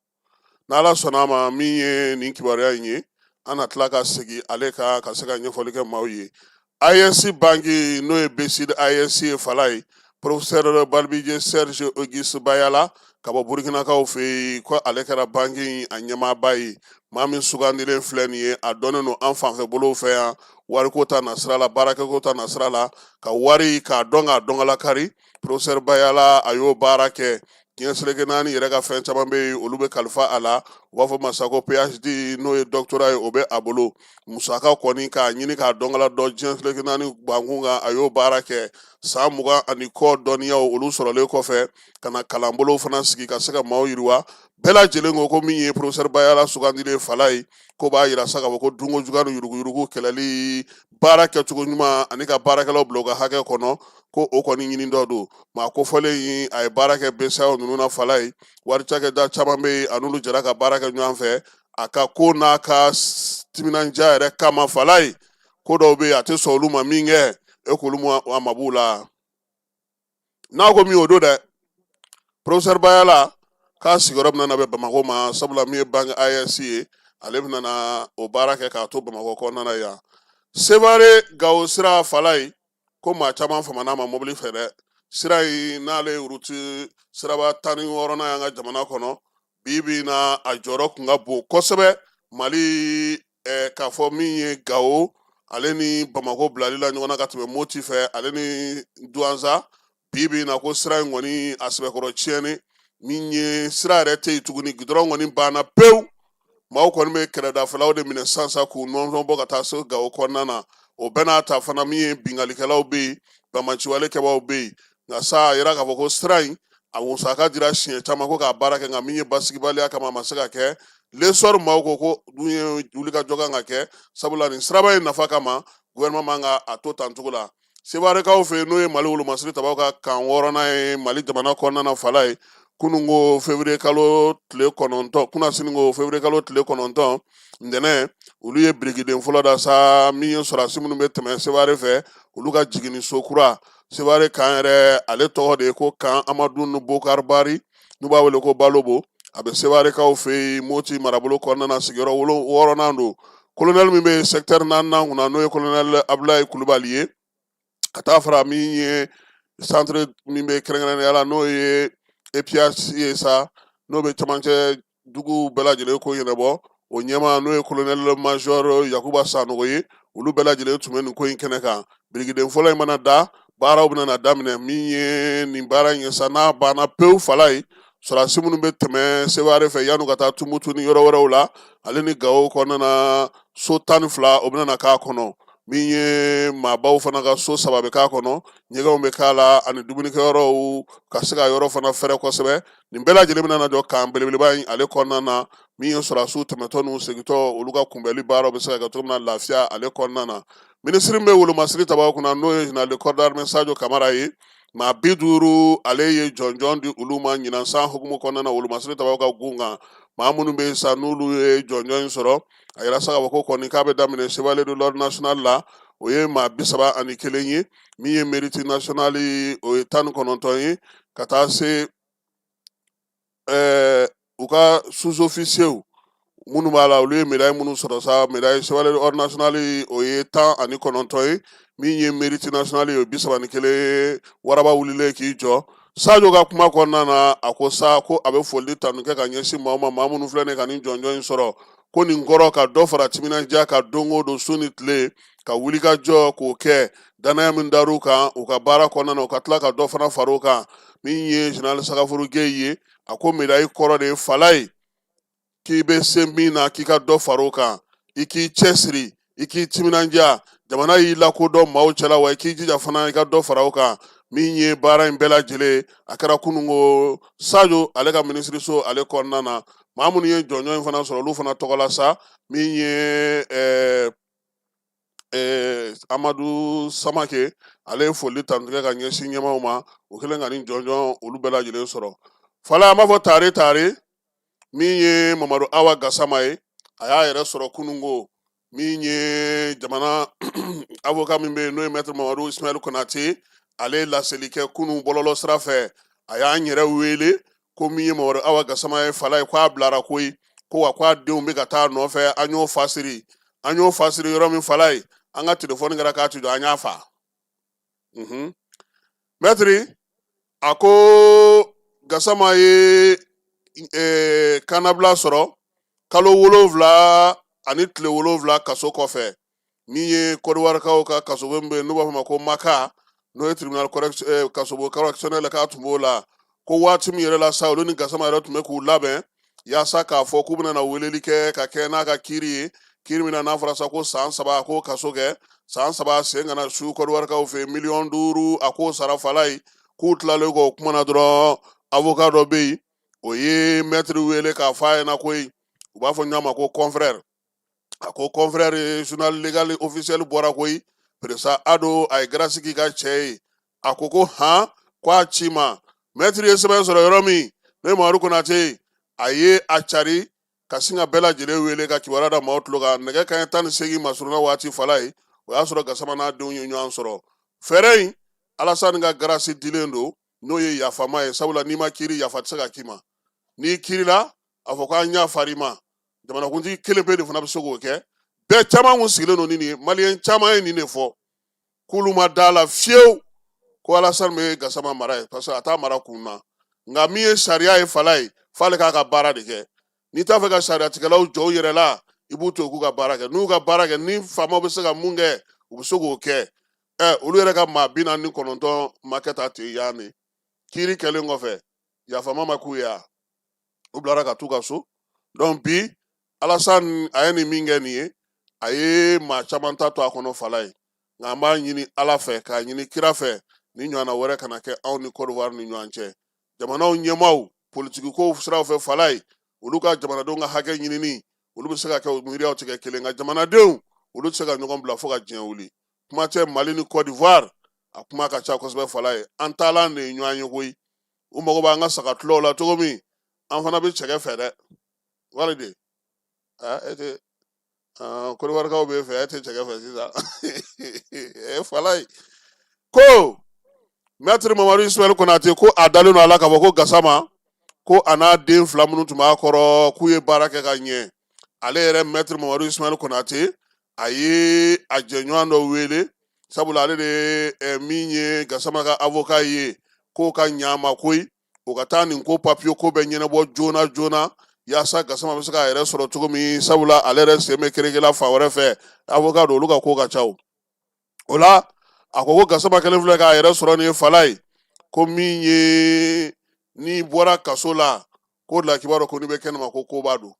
N'Ala sɔnna a ma, min ye nin kibaruya in ye, an na tila ka segin ale kan ka se ka ɲɛfɔli kɛ maaw ye. AES banki, n'o ye BCID AES ye fala ye, professeur Balbije Serge Auguste Bayala ka bɔ Burukinakaw fɛ yen, ko ale kɛra banki a ɲɛmaaba ye. Maa min sugandilen filɛ nin ye, a dɔnnen don an fanfɛ bolow fɛ yan wariko ta nasira la, baarakɛko ta nasira la, ka wari k'a dɔn k'a dɔnkalakari. Professeur Bayala, a y'o baara kɛ diɲɛ seleke naani yɛrɛ ka fɛn caman bɛ yen, olu bɛ kalifa a la. U b'a fɔ masa ko PhD, n'o ye doctorat ye, o bɛ a bolo. Musaka kɔni k'a ɲini k'a dɔnkala dɔn diɲɛ seleke naani bankun kan, a y'o baara kɛ san 20 ani kɔ. Dɔnniyaw olu sɔrɔlen kɔfɛ, ka na kalanbolo fana sigi ka se ka maaw yiriwa. Bɛɛ lajɛlen ko ko min ye professeur Bayala sugandilen fala ye, ko b'a yira sa k'a fɔ ko dunko juguya ni yuruguyurugu kɛlɛli, baara kɛcogo ɲuman ani ka baarakɛlaw bila u ka hakɛ kɔnɔ, ko o kɔni ɲini dɔ don. Maa kofɔlen in, a ye baara kɛ BCEAO ninnu na fala ye, wari cakɛda caman bɛ yen, a n'olu jɛra ka baara kɛ ɲɔgɔn fɛ. A ka ko n'a ka timinandiya yɛrɛ kama fala ye, ko dɔw bɛ yen, a tɛ sɔn olu ma min kɛ, e k'olu ma a ma b'u la. N'a ko min o don dɛ, professeur Bayala k'a sigiyɔrɔ bɛna na bɛn Bamakɔ ma, sabula min ye banque AES ye, ale bɛna na o baara kɛ k'a to Bamakɔ kɔnɔna na yan. Sevare Gawo sira fala ye, ko maa caman famana ma mobili fɛ dɛ. Sira in, n'ale ye route siraba 16nan y'an ka jamana kɔnɔ, bi bi in na a jɔyɔrɔ kun ka bon kosɛbɛ Mali k'a fɔ min ye Gawo ale ni Bamakɔ bilali la ɲɔgɔn na ka tɛmɛ Moti fɛ ale ni Duwanza. Bi bi in na, ko sira in kɔni a sɛbɛkɔrɔ tiɲɛni, min ye sira yɛrɛ tɛ yen tuguni, gidɔrɔn kɔni banna pewu. Maaw kɔni bɛ kɛrɛdafɛlaw de minɛ sisan k'u nɔnfɛn bɔ ka taa se Gawo kɔnɔna na. O bɛɛ n'a ta fana, min ye binkalikɛlaw bɛ yen, banbaanciwale kɛbaaw bɛ yen. Nka sa, a yira k'a fɔ ko sira in a musaka dira siɲɛ caman ko k'a baara kɛ, nka min ye basigibaliya kama, a ma se ka kɛ. L'Essor maaw ko ko dun ye wulikajɔ kan ka kɛ, sabula nin siraba in nafa kama, gouvernement man ka a to tan cogo la. Sewarekaw fɛ yen, n'o ye Mali wolomasiri tabaw ka camp 6nan ye Mali jamana kɔnɔna na fala ye, kunun ko février kalo tile 9, kunasini ko février kalo tile 9 ntɛnɛn, olu ye birikiden fɔlɔ da sa. Min ye sɔrɔdasi minnu bɛ tɛmɛ Seware fɛ, olu ka jiginniso kura Seware camp yɛrɛ, ale tɔgɔ de ye ko camp Amadu Bokar Bari, n'u b'a wele ko Balobo. A bɛ Sewarekaw fɛ yen Moti marabolo kɔnɔna na, sigiyɔrɔ 6nan don. Kolonɛli min bɛ secteur 4nan kunna, n'o ye kolonɛli Abulayi Kulubali ye, Ka taa fara min ye centre min bɛ kɛrɛnkɛrɛnnenya la, n'o ye EPIAS ye sa, n'o bɛ camancɛ dugu bɛɛ lajɛlen ko ɲɛnabɔ, o ɲɛmaa n'o ye colonel major Yakuba Sanogo ye, olu bɛɛ lajɛlen tun bɛ nin ko in kɛnɛ kan. Birikiden fɔlɔ in mana da, baaraw bɛna na daminɛ. Min ye nin baara in ye sa, n'a banna pewu Falaye, sɔrɔdasi minnu bɛ tɛmɛ Seware fɛ yan'u ka taa Tumutu ni yɔrɔ wɛrɛw la, ale ni Gawo kɔnɔna na, so 12 o bɛna na k'a kɔnɔ. Min ye maabaw fana ka so 3 bɛ k'a kɔnɔ, ɲɛgɛnw bɛ k'a la ani dumunikɛyɔrɔw, ka se ka yɔrɔ fana fɛrɛ kosɛbɛ. Nin bɛɛ lajɛlen bɛna na jɔ camp belebeleba in ale kɔnɔna na. Min ye sɔrɔdasiw tɛmɛtɔ n'u segintɔ, olu ka kunbɛli baaraw bɛ se ka kɛ cogo min na lafiya ale kɔnɔna na. Minisiri min bɛ wolomasiri tabaw kunna, n'o ye général de corps d'armée Sadio Kamara ye, maa 50 ale ye jɔnjɔn di olu ma ɲinan san hukumu kɔnɔna na wolomasiri tabaw ka gun kan. Maa minnu bɛ yen sa, n'olu ye jɔnjɔn in sɔrɔ, a yira sa k'a fɔ ko kɔni k'a bɛ daminɛ chevalier de l'ordre national la, o ye maa 31 ye. Min ye mérite national, o ye 19 ye, ka taa se u ka sous-officiers minnu b'a la, olu ye médaille minnu sɔrɔ sa, médaille chevalier de l'ordre national, o ye 19 ye. Min ye mérite national ye, o ye 31. Waraba wulilen k'i jɔ, Sadio ka kuma kɔnɔna na, a ko sa ko a bɛ foli tanu kɛ ka ɲɛsin maaw ma, maa minnu filɛ nin ye ka nin jɔnjɔn in sɔrɔ, ko nin kɔrɔ ka dɔ fara timinandiya kan don o don, su ni tile, ka wuli ka jɔ k'o kɛ. Danaya min dar'u kan u ka baara kɔnɔna na, u ka tila ka dɔ fana far'o kan. Min ye général Sagafuru Gueye ye, a ko médaille kɔrɔ de ye Falaye k'i bɛ se min na, k'i ka dɔ far'o kan, i k'i cɛsiri, i k'i timinandiya. Jamana y'i lakodɔn maaw cɛla wa, i k'i jija fana i ka dɔ fara o kan. Min ye baara in bɛɛ lajɛlen, a kɛra kununko Sadio ale ka minisiriso ale kɔnɔna na. Maa minnu ye jɔnjɔn in fana sɔrɔ, olu fana tɔgɔ la sa, min ye Amadu Samake, ale ye foli tanu kɛ ka ɲɛsin ɲɛmaaw ma, o kɛlen ka nin jɔnjɔn olu bɛɛ lajɛlen sɔrɔ. Fala, an b'a fɔ tare tare. Min ye Mamadu Awa Gasama ye, a y'a yɛrɛ sɔrɔ kununko. Min ye jamana avocat min bɛ yen, n'o ye maître Mamadu Ismaël Konate, ale ye laseli kɛ kunun bɔlɔlɔ sira fɛ. A y'an yɛrɛ wele ko min ye Mamadu Awa Gasama ye, Falaye, ko a bilara koyi, ko wa ko a denw bɛ ka taa nɔfɛ. An y'o fasiri, an y'o fasiri yɔrɔ min, Falaye, an ka telefɔni kɛra k'a ti jɔ, an y'a fa. Mɛtiri a ko Gasama ye kannabila sɔrɔ kalo 7 ani tile 7 kaso kɔfɛ. Min ye Kɔdiwarikaw ka kasobon min bɛ yen, n'u b'a fɔ ma ko Maka, n'o ye tribunal kasobon correctionnel, k'a tun b'o la. Ko waati min yɛrɛ la sa, olu ni Gasama yɛrɛ tun bɛ k'u labɛn yaasa k'a fɔ k'u bɛna na weleli kɛ ka kɛ n'a ka kiiri ye, kiiri min na n'a fɔra sa ko san 3 a k'o kaso kɛ, san 3 sen kana su Kɔdiwarikaw fɛ, miliyɔn 5 a k'o sara. Falaye, k'u tilalen kɔ o kuma na dɔrɔn, avocat dɔ bɛ yen, o ye mɛtiri wele k'a fɔ a ɲɛna koyi, u b'a fɔ ɲɔgɔn ma ko confrère. A ko confrère, journal légal officiel bɔra koyi, président Ado a ye grâce k'i ka cɛ ye. A ko ko han, ko a ci ma. Mɛtiri ye sɛbɛn sɔrɔ yɔrɔ min, n'o ye Mamadu Konate ye, a ye a cari ka sin ka bɛɛ lajɛlen wele ka kibaruya da maaw tulo kan. Nɛgɛ kanɲɛ 18 masurunna waati, Falaye, o y'a sɔrɔ Gasama n'a denw ye ɲɔgɔn sɔrɔ. Fɛɛrɛ in, Alasani ka grâce dilen don, n'o ye yafama ye, sabula n'i ma kiiri, yafa tɛ se ka k'i ma. N'i kiirila, a fɔ ko an yafar'i ma, jamanakuntigi kelen pe de fana bɛ se k'o kɛ. Bɛɛ caman kun sigilen don ni nin ye. Maliyɛn caman ye nin de fɔ k'olu ma da la fiyewu ko Alasani bɛ Gasama mara ye, parce que a t'a mara kun na. Nka min ye sariya ye, Falaye, f'ale k'a ka baara de kɛ. N'i t'a fɛ ka sariyatigɛlaw jɔ u yɛrɛ la, i b'u to u k'u ka baara kɛ. N'u ka baara kɛ, ni faamaw bɛ se ka mun kɛ, u bɛ se k'o kɛ. Olu yɛrɛ ka maa 49 ma kɛ ta ten yan de. Kiiri kɛlen kɔfɛ, yafama ma k'u ye, u bilara ka t'u ka so. Donc bi Alasani a ye nin min kɛ nin ye, a ye maa caman ta to a kɔnɔ, Falaye. Nka an b'a ɲini Ala fɛ, k'a ɲini kira fɛ, ni ɲɔgɔnna wɛrɛ kana kɛ anw ni Kɔdiwari ni ɲɔgɔn cɛ. Jamanaw ɲɛmaaw, politikikow siraw fɛ, Falaye, olu ka jamanadenw ka hakɛ ɲinini, olu bɛ se ka kɛ, u miiriyaw tɛ kɛ kelen, nka jamanadenw olu tɛ se ka ɲɔgɔn bila fo ka diɲɛ wuli. Kuma tɛ Mali ni Kɔdiwari, a kuma ka ca kosɛbɛ, Falaye. An taalan de ye ɲɔgɔn ye koyi. U mago b'an ka sagatulɔw la cogo min, an fana bɛ cɛkɛ fɛ dɛ. Wali de e tɛ Kɔdiwarikaw b'e fɛ, e tɛ cɛkɛ fɛ sisan. E Falaye, ko mɛtiri Mamadu Ismaël Konate ko a dalen don a la k'a fɔ ko Gasama, ko a n'a den fila minnu tun b'a kɔrɔ, k'u ye baara kɛ ka ɲɛ. Ale yɛrɛ mɛtiri Mamadu Ismaël Konate, a ye a jɛɲɔgɔn dɔ wele Sabula ale de ye min ye Gasama ka avocat ye, k'o ka ɲa ma koyi, o ka taa nin ko papiye ko bɛɛ ɲɛnabɔ joona joona yaasa Gasama bɛ se k'a yɛrɛ sɔrɔ cogo min, sabula ale yɛrɛ sen bɛ kerekela fan wɛrɛ fɛ, avocat don, olu ka ko ka ca. O la a ko Gasama kɛlen filɛ k'a yɛrɛ sɔrɔ nin ye Falaye, ko min ye n'i bɔra kaso la, k'o de la k'i b'a dɔn ko n'i bɛ kɛnɛma ko koba don.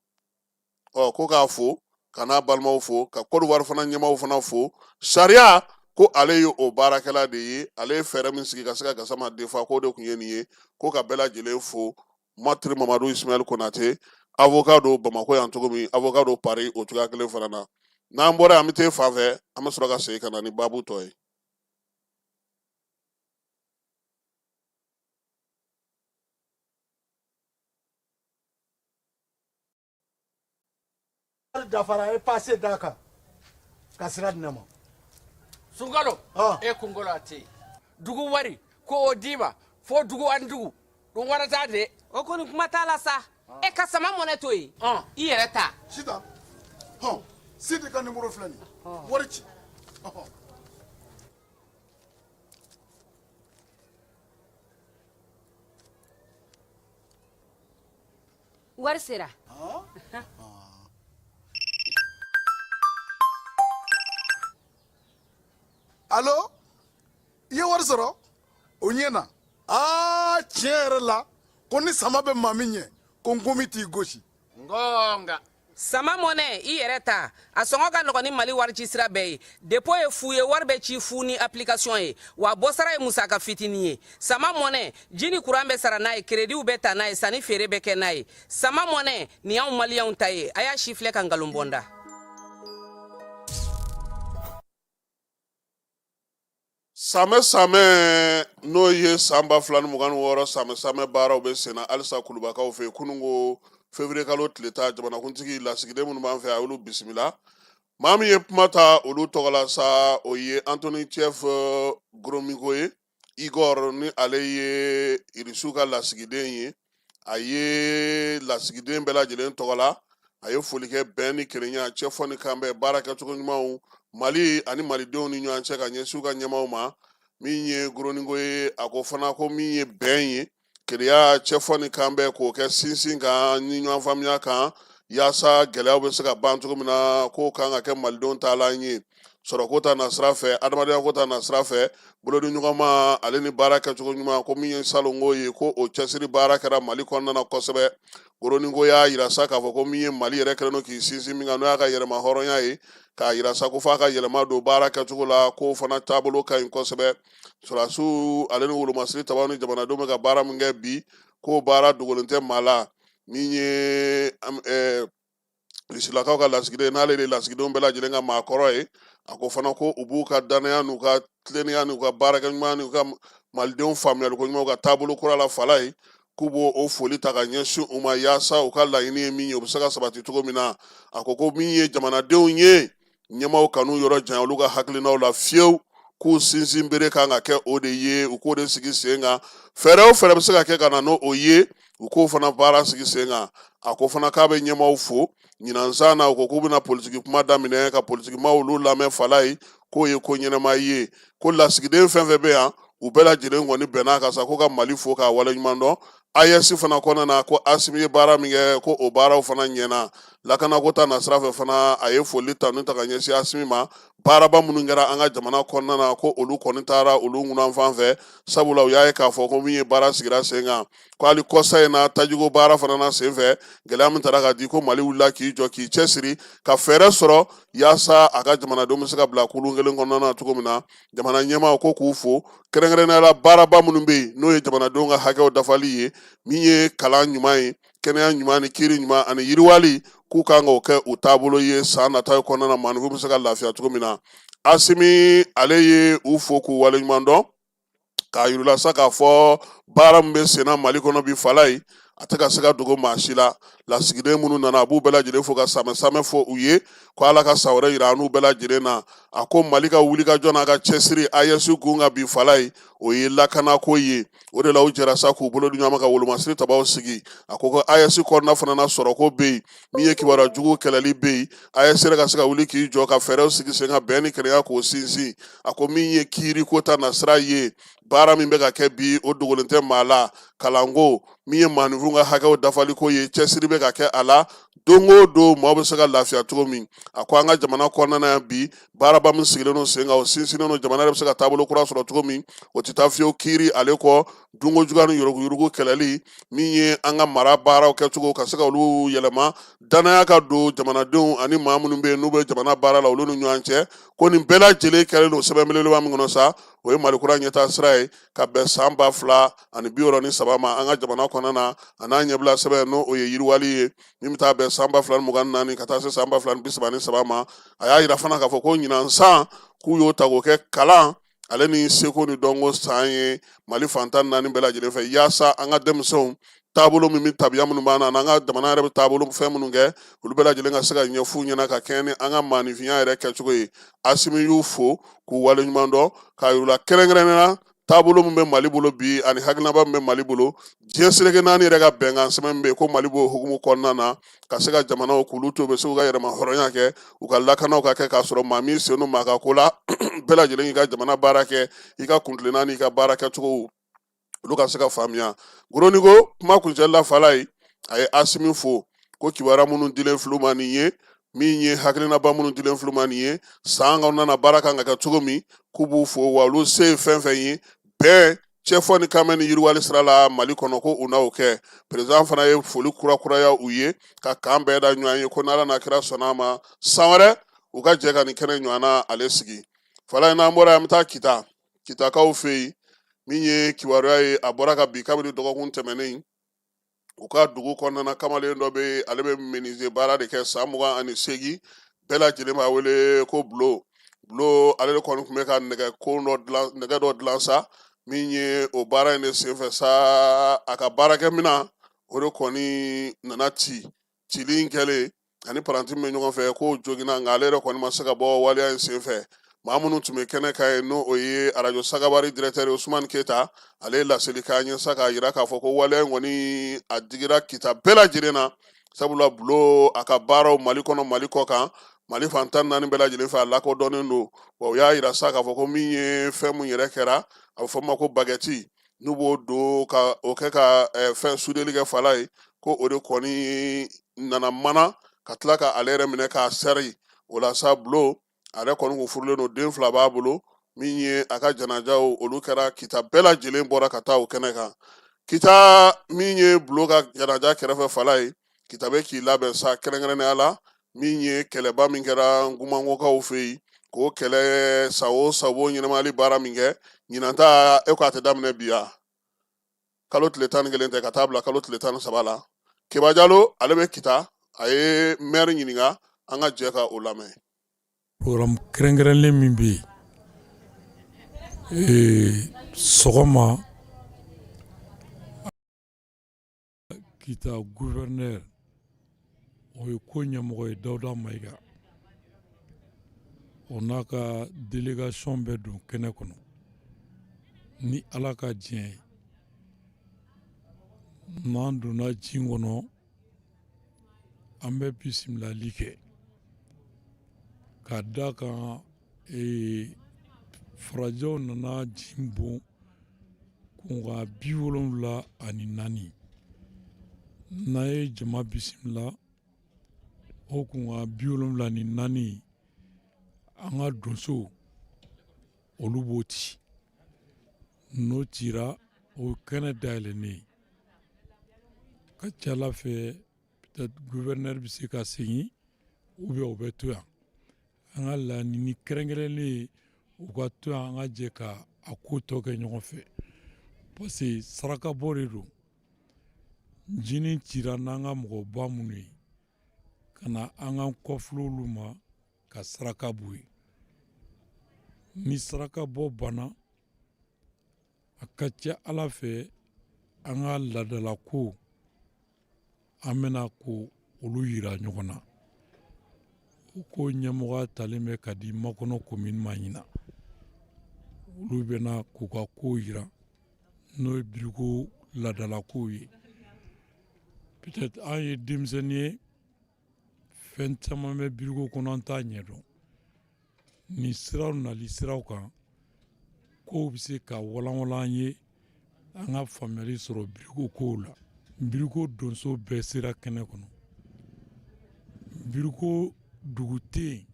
Ɔ ko k'a fo, ka n'a balimaw fo, ka Côte d'Ivoire fana ɲɛmaaw fana fo. Sariya ko ale ye o baarakɛla de ye, ale ye fɛɛrɛ min sigi ka se ka Gasama defa, k'o de tun ye nin ye. Ko ka bɛɛ lajɛlen fo. Maître Mamadu Ismaël Konate, avocat don Bamakɔ yan cogo min, avocat don Paris o cogoya kelen fana na. N'an bɔra yan, an bɛ taa fan fɛ, an bɛ sɔrɔ ka segin ka na ni baabu tɔ ye. Dafara a ye pase d'a kan ka sira di ne ma. Sunkalo e kunkolo a tɛ yen. Dugu wari ko o d'i ma fo dugu ani dugu dun wara t'a de. O kɔni kuma t'a la sa. E ka sama mɔnɛ to yen, i yɛrɛ ta. Sitan hɔn, Sidi ka nimoro filɛ nin ye, wari ci. Wari sera. Alo, i ye wari sɔrɔ o ɲɛ na. Aa, tiɲɛ yɛrɛ la, ko ni sama bɛ maa min ɲɛ, ko nkomi t'i gosi. Ngonga. Sama mɔnɛ, i yɛrɛ ta, a sɔngɔ ka nɔgɔn ni Mali warici sira bɛɛ ye. Dépôt ye fu ye, wari bɛ ci fu ni application ye, wa bɔsara ye musaka fitinin ye. Sama mɔnɛ, ji ni kuran bɛ sara n'a ye, kerediw bɛ ta n'a ye, sanni feere bɛ kɛ n'a ye. Sama mɔnɛ nin y'anw maliyɛnw ta ye. A y'a si filɛ ka nkalon bɔ n da. Samɛ samɛ, n'o ye san 2026 samɛ samɛ baaraw bɛ senna halisa kulubakaw fɛ yen. Kununko février kalo tile 10, jamanakuntigi lasigiden minnu b'an fɛ, a y'olu bisimila. Maa min ye kuma ta olu tɔgɔ la sa, o ye Antoni Chef Gromyko ye, Igor, ni ale ye Irisiw ka lasigiden ye. A ye lasigiden bɛɛ lajɛlen tɔgɔ la, a ye foli kɛ bɛn ni kelenya, cɛfɔ ni kanbɛn, baara kɛcogo ɲumanw Mali ani malidenw ni ɲɔgɔn cɛ ka ɲɛsin u ka ɲɛmaaw ma. Min ye Gromyko ye, a ko fana ko min ye bɛn ye, kelenya, cɛfɔ ni kanbɛn, k'o kɛ sinsin kan ni ɲɔgɔn faamuya kan yaasa gɛlɛyaw bɛ se ka ban cogo min na, k'o kan ka kɛ malidenw taalan ye sɔrɔko ta nasira fɛ, adamadenya ko ta nasira fɛ, bolodiɲɔgɔnma ale ni baara kɛcogo ɲuman. Ko min ye salonko ye, ko o cɛsiri baara kɛra Mali kɔnɔna na kosɛbɛ. Gromyko y'a yira sa k'a fɔ ko min ye Mali yɛrɛ kɛlen don k'i sinsin min kan, n'o y'a ka yɛrɛma hɔrɔnya ye, k'a yira sa ko f'a ka yɛlɛma don baara kɛcogo la, k'o fana taabolo ka ɲi kosɛbɛ. Sɔrɔdasiw ale ni wolomasiri tabaw ni jamanadenw bɛ ka baara min kɛ bi, k'o baara dogolen tɛ maa la. Min ye Risilakaw ka lasigiden, n'ale de lasigidenw bɛɛ lajɛlen ka maakɔrɔ ye, a ko fana ko u b'u ka dannaya n'u ka tilennenya n'u ka baarakɛ ɲuman n'u ka malidenw faamuyaliko ɲuman, u ka taabolo kura la Falaye, k'u b'o o foli ta ka ɲɛsin u ma yaasa u ka laɲini ye min ye, u bɛ se ka sabati cogo min na. A ko ko min ye jamanadenw ye, ɲɛmaaw kan'u yɔrɔ janya olu ka hakilinaw la fiyewu, k'u sinsin bere kan ka kɛ o de ye, u k'o de sigi sen kan. Fɛɛrɛ o fɛɛrɛ bɛ se ka kɛ ka na n'o ye, u k'o fana baara sigi sen kan. A ko fana k'a bɛ ɲɛmaaw fo ɲinan san na. U ko k'u bɛna politiki kuma daminɛ ka politikimaw olu lamɛn Falaye, k'o ye ko ɲɛnama ye. Ko lasigiden fɛn fɛn bɛ yan, u bɛɛ lajɛlen kɔni bɛn'a kan sa ko ka Mali fo k'a waleɲuman dɔn. AES fana kɔnɔna na, ko Asimi ye baara min kɛ, ko o baaraw fana ɲɛna. Lakanako ta nasira fɛ fana, a ye foli tanu ta ka ɲɛsin Asimi ma. Baaraba minnu kɛra an ka jamana kɔnɔna na, ko olu kɔni taara olu ŋunanfan fɛ, sabula u y'a ye k'a fɔ ko min ye baara sigira sen kan, ko hali kɔsa in na tajiko baara fana na senfɛ, gɛlɛya min taara ka di, ko Mali wulila k'i jɔ k'i cɛsiri ka fɛɛrɛ sɔrɔ yaasa a ka jamanadenw bɛ se ka bila kulun kelen kɔnɔna na cogo min na. Jamana ɲɛmaaw ko k'u fo kɛrɛnkɛrɛnnenya la baaraba minnu bɛ yen, n'o ye jamanadenw ka hakɛw dafali ye, min ye kalan ɲuman ye, kɛnɛya ɲuman ni kiiri ɲuman ani yiriwali, k'u kan k'o kɛ u taabolo ye san nata kɔnɔna na, maaninfin bɛ se ka lafiya cogo min na. Asimi ale ye u fo k'u waleɲuman dɔn, k'a yir'u la sa k'a fɔ baara min bɛ senna Mali kɔnɔ bi Falaye, A tɛ ka se ka dogo maa si la. Lasigiden minnu nana, a b'u bɛɛ lajɛlen fo ka samɛ samɛ fɔ u ye ko Ala ka san wɛrɛ yira an n'u bɛɛ lajɛlen na. A ko Mali ka wulikajɔ n'a ka cɛsiri AES kun kan bi, Falaye, o ye lakanako ye. O de la u jɛra sa k'u bolo di ɲɔgɔn ma ka wolomasiri tabaw sigi. A ko ko AES kɔnɔna fana na, sɔrɔko bɛ yen, min ye kibaruya jugu kɛlɛli bɛ yen, AES yɛrɛ ka se ka wuli k'i jɔ ka fɛɛrɛw sigi sen kan, bɛn ni kelenya k'o sinsin. A ko min ye kiiriko ta nasira ye, baara min bɛ ka kɛ bi, o dogolen tɛ maa la. Kalanko, min ye maaninfinw ka hakɛw dafaliko ye, cɛsiri bɛ ka kɛ a la don o don, maaw bɛ se ka lafiya cogo min. A ko an ka jamana kɔnɔna na yan bi, baaraba min sigilen don sen kan, o sinsinnen don jamana yɛrɛ bɛ se ka taabolo kura sɔrɔ cogo min. O tɛ taa fiyewu kiiri ale kɔ, dunko juguya ni yuruguyurugu kɛlɛli, min ye an ka mara baaraw kɛcogo ka se ka olu yɛlɛma, danaya ka don jamanadenw ani maa minnu bɛ yen n'u bɛ jamana baara la, olu ni ɲɔgɔn cɛ. Ko nin bɛɛ lajɛlen kɛlen don sɛbɛn belebeleba min kɔnɔ sa, o ye Mali kura ɲɛtaa sira ye ka bɛn san 2063 ma an ka jamana kɔnɔna na, a n'a ɲɛbila sɛbɛn, n'o o ye yiriwali ye, min bɛ taa bɛn san 2024 ka taa se san 2033 ma. A y'a yira fana k'a fɔ ko ɲinan san, k'u y'o ta k'o kɛ kalan ale ni seko ni dɔnko san ye Mali fan 14 bɛɛ lajɛlen fɛ, yaasa an ka denmisɛnw taabolo min bɛ tabiya minnu b'an na, n'an ka jamana yɛrɛ bɛ taabolo fɛn minnu kɛ, olu bɛɛ lajɛlen ka se ka ɲɛf'u ɲɛna ka kɛɲɛ ni an ka maaninfinya yɛrɛ kɛcogo ye. Asimi y'u fo k'u waleɲuman dɔn, k'a yir'u la kɛrɛnkɛrɛnnenya la taabolo min bɛ Mali bolo bi ani hakilinaba min bɛ Mali bolo, diɲɛ seleke naani yɛrɛ ka bɛnkan sɛbɛn min bɛ yen, ko Mali b'o hukumu kɔnɔna na ka se ka jamanaw k'olu to u bɛ se k'u ka yɛrɛma hɔrɔnya kɛ, u ka lakanaw ka kɛ k'a sɔrɔ maa min sen don maa ka ko la, bɛɛ lajɛlen k'i ka jamana baara kɛ, i ka kuntilenna n'i ka baara kɛcogo, olu ka se ka faamuya. Goroniko kuma kuncɛli la, Falaye, a ye Asimi fo ko kibaruya minnu dilen filɛ u ma nin ye, min ye hakilinaba minnu dilen filɛ u ma nin ye, san kɔnɔna na baara kan ka kɛ cogo min, k'u b'u fo wa olu se ye fɛn fɛn ye bɛn, cɛfɔ ni kanbɛn ni yiriwali sira la Mali kɔnɔ, ko u n'o kɛ. Perezidan fana ye foli kurakuraya u ye ka kan bɛɛ da ɲɔgɔn ye, ko n'Ala n'a kira sɔnna a ma, san wɛrɛ u ka jɛ ka nin kɛnɛ ɲɔgɔnna ale sigi. Falaye, n'an bɔra yan, an bɛ taa Kita, Kitakaw fɛ yen. Min ye kibaruya ye, a bɔra ka bi kabini dɔgɔkun tɛmɛnen, u ka dugu kɔnɔna na, kamalen dɔ bɛ yen, ale bɛ menuisier baara de kɛ, san 28, bɛɛ lajɛlen b'a wele ko Bulo. Bulo ale de kɔni tun bɛ ka nɛgɛ ko dɔ dilan, nɛgɛ dɔ dilan sa. Min ye o baara in de senfɛ sa, a ka baarakɛminɛn o de kɔni nana ci. Cili in kɛlen ani paranti min bɛ ɲɔgɔn fɛ, k'o joginna, nka ale yɛrɛ kɔni ma se ka bɔ waleya in senfɛ. Maa minnu tun bɛ kɛnɛ kan yen, n'o o ye arajo Sagabari directeur Usumani Keyita, ale ye laseli k'an ye sa k'a yira k'a fɔ ko waleya in kɔni a digira Kita bɛɛ lajɛlen na, sabula Bulo a ka baaraw Mali kɔnɔ, Mali kɔ kan, Mali fan 14 bɛɛ lajɛlen fɛ, a lakodɔnnen don. Wa u y'a yira sa k'a fɔ ko min ye fɛn mun yɛrɛ kɛra, a bɛ fɔ ma ko bagɛti, n'u b'o don ka o kɛ ka fɛn sudeli kɛ, Falaye, ko o de kɔni nana mana ka tila ka ale yɛrɛ minɛ k'a sɛri. O la sa, Bulo a yɛrɛ kɔni kun furulen don, den fila b'a bolo. Min ye a ka janajaw, olu kɛra Kita, bɛɛ lajɛlen bɔra ka taa o kɛnɛ kan Kita. Min ye Bulo ka janaja kɛrɛfɛ, Falaye, Kita bɛ k'i labɛn sa, kɛrɛnkɛrɛnnenya la min ye kɛlɛba min kɛra Gumangokaw fɛ yen, k'o kɛlɛ san o san b'o ɲɛnamayali baara min kɛ. Ɲinan ta, e ko a tɛ daminɛ bi ya, kalo tile 11 tɛ, ka taa bila kalo tile 13 la. Keba Jalo, ale bɛ Kita, a ye mɛri ɲininka, an ka jɛ ka o lamɛn. Programme kɛrɛnkɛrɛnlen min bɛ yen, sɔgɔma, Kita gouverneur, o ye ko ɲɛmɔgɔ ye, Dawuda Mayiga, o n'a ka délégation bɛ don kɛnɛ kɔnɔ ni Ala ka diɲɛ ye. N'an donna ji kɔnɔ, an bɛ bisimilali kɛ ka da kan farajɛw nana ji bon kunkan 74. N'an ye jama bisimila, o kunkan 74, an ka donsow, olu b'o ci. N'o cira, o kɛnɛ dayɛlɛnnen ka ca Ala fɛ, peut-être gouverneur bɛ se ka segin ou bien o bɛ to yan. An ka laɲini kɛrɛnkɛrɛnnen ye u ka to yan, an ka jɛ ka a ko tɔ kɛ ɲɔgɔn fɛ, parce que sarakabɔ de don. Jinin cira n'an ka mɔgɔba minnu ye ka na an ka kɔfili olu ma ka saraka b'u ye. Ni saraka bɔ banna, a ka ca Ala fɛ, an ka laadalako An bɛna ko olu yira ɲɔgɔn na. O ko ɲɛmɔgɔya talen bɛ ka di Makɔnɔ komini ma ɲinan. Olu bɛna k'u ka kow yira, n'o ye Biriko laadalakow ye. Peut-être an ye denmisɛnnin ye, fɛn caman bɛ Biriko kɔnɔ an t'a ɲɛdɔn. Nin siraw nali siraw kan, kow bɛ se ka walanwalan an ye, an ka faamuyali sɔrɔ Biriko kow la. Biriko donso bɛɛ sera kɛnɛ kɔnɔ. Biriko dugu tɛ yen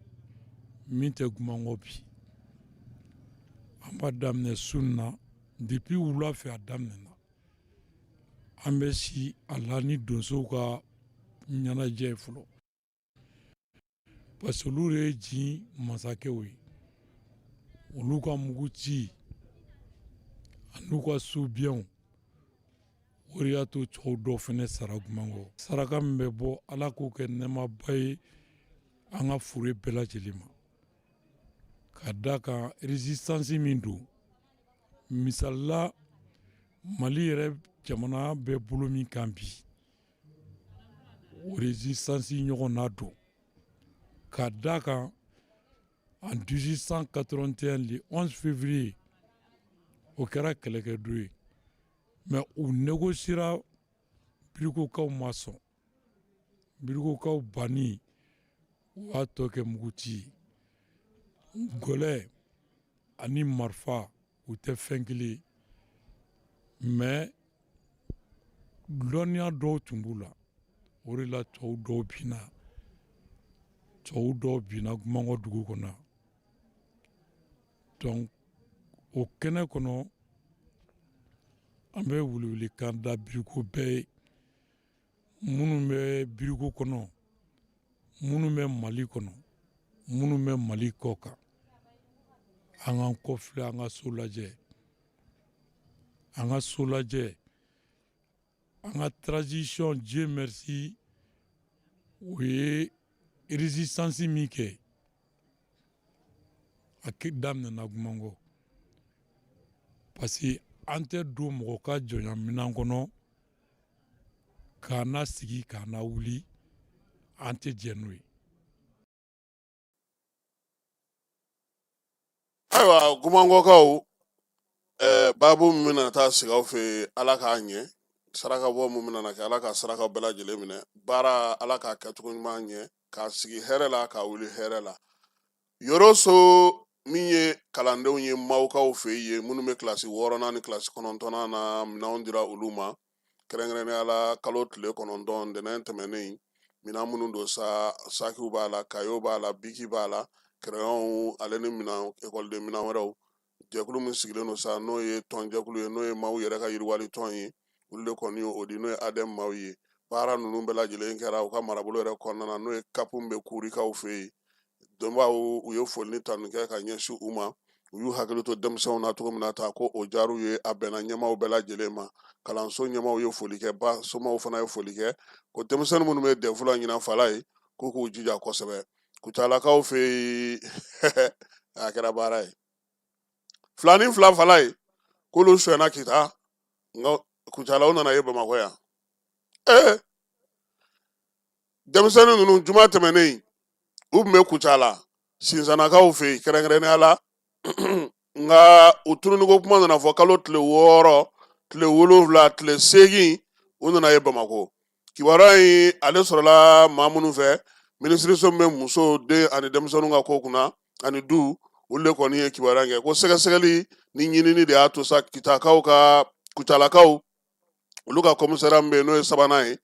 min tɛ Gumankɔ bi. An b'a daminɛ su na, depuis wula fɛ a daminɛna. An bɛ si a la ni donsow ka ɲɛnajɛ ye fɔlɔ, parce que olu de ye jin masakɛw ye. Olu ka mugu ci an'u ka sobiɲɛw, o de y'a to cɛw dɔw fɛnɛ sara Gumankɔ. Saraka min bɛ bɔ, Ala k'o kɛ nɛɛmaba ye an ka fure bɛɛ lajɛlen ma, ka da kan résistance min don. Misali la, Mali yɛrɛ jamana bɛ bolo min kan bi, o résistance ɲɔgɔn na don, ka da kan en 1881, le 11 février, o kɛra kɛlɛkɛdon ye. Mais u négociera, Birikokaw ma sɔn. Birikokaw banni, u y'a tɔ kɛ muguci ye. Gɔlɛ ani marifa, u tɛ fɛn kelen ye, mais lɔnniya dɔw tun b'u la. O de la tubabu dɔw binna, tubabu dɔw binna Gumankɔ dugu kɔnɔ. Donc o kɛnɛ kɔnɔ, an bɛ welewelekan da Biriko bɛɛ ye, minnu bɛ Biriko kɔnɔ, minnu bɛ Mali kɔnɔ, minnu bɛ Mali kɔ kan. An k'an kɔfilɛ, an ka so lajɛ, an ka so lajɛ, an ka transition, Dieu merci, o ye résistance min kɛ, a daminɛna Gumankɔ, parce que an tɛ don mɔgɔ ka jɔnya minɛn kɔnɔ k'an na sigi, k'an na wuli, an tɛ jɛn n'o ye. Ayiwa, Gumankɔkaw, baabu min bɛna taa sigi aw fɛ yen, Ala k'a ɲɛ. Saraka bɔ min bɛna kɛ, Ala ka saraka bɛɛ lajɛlen minɛ. Baara, Ala k'a kɛcogo ɲuman ɲɛ, k'a sigi hɛrɛ la, k'a wuli hɛrɛ la. Yoroso min ye kalandenw ye Mawukaw fɛ yen, minnu bɛ kilasi 6nan ni kilasi 9nan na, minɛnw dira olu ma, kɛrɛnkɛrɛnnenya la kalo tile 9, ntɛnɛn tɛmɛnen. Minɛn minnu don sa, sakiw b'a la, kayew b'a la, biki b'a la, kɛrɛyɔnw, ale ni minɛn, ekɔliden minɛn wɛrɛw. Jɛkulu min sigilen don sa, n'o ye tɔnjɛkulu ye, n'o ye maaw yɛrɛ ka yiriwali tɔn ye, olu de kɔni ye o di, n'o ye ADEM maaw ye. Baara ninnu bɛɛ lajɛlen kɛra u ka marabolo yɛrɛ kɔnɔna na, n'o ye CAP min bɛ Kurikaw fɛ yen. Dɔnbaaw, u ye foli ni tanu kɛ ka ɲɛsin u ma. U y'u hakili to denmisɛnw na cogo min na ta, ko o diyar'u ye, a bɛnna ɲɛmaaw bɛɛ lajɛlen ma. Kalanso ɲɛmaaw ye foli kɛ, ba somaw fana ye foli kɛ, ko denmisɛnnin minnu bɛ DEF la ɲinan fala ye, k'u k'u jija kosɛbɛ. Kucalakaw fɛ yen, a kɛra baara ye. Filanin fila fala ye, k'olu sonyɛna Kita, nka Kucala, u nana ye Bamakɔ yan. Denmisɛnnin ninnu, juma tɛmɛnen, u tun bɛ Kucala Sinsanakaw fɛ yen kɛrɛnkɛrɛnnenya la, nka u tununiko kuma nana fɔ kalo tile 6, tile 7, tile 8, u nana ye Bamakɔ. Kibaruya in, ale sɔrɔla maa minnu fɛ, minisiriso min bɛ muso, den ani denmisɛnninw ka ko kunna ani du, olu de kɔni ye kibaruya in kɛ, ko sɛgɛsɛgɛli ni ɲinini de y'a to sa, Kitakaw ka, Kucalakaw, olu ka commissariat min bɛ yen, n'o ye sabanan ye,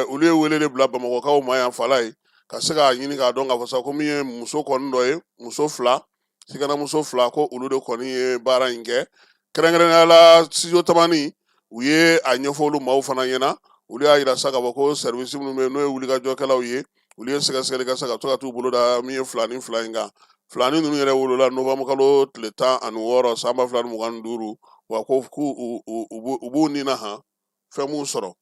olu ye wele de bila Bamakɔkaw ma yan fala ye, ka se k'a ɲini k'a dɔn k'a fɔ sa ko min ye muso kɔni dɔ ye, muso fila, sikanamuso fila, ko olu de kɔni ye baara in kɛ. Kɛrɛnkɛrɛnnenya la, studio Tamani, u ye a ɲɛfɔ olu maaw fana ɲɛna. Olu y'a yira sa k'a fɔ ko service minnu bɛ yen, n'o ye wulikajɔkɛlaw ye, olu ye sɛgɛsɛgɛli kɛ sa ka to ka t'u bolo da min ye filanin fila in kan. Filanin ninnu yɛrɛ wolola novembre kalo tile 16 san 2025. Wa ko k'u u b'u ni na han, fɛn m'u sɔrɔ.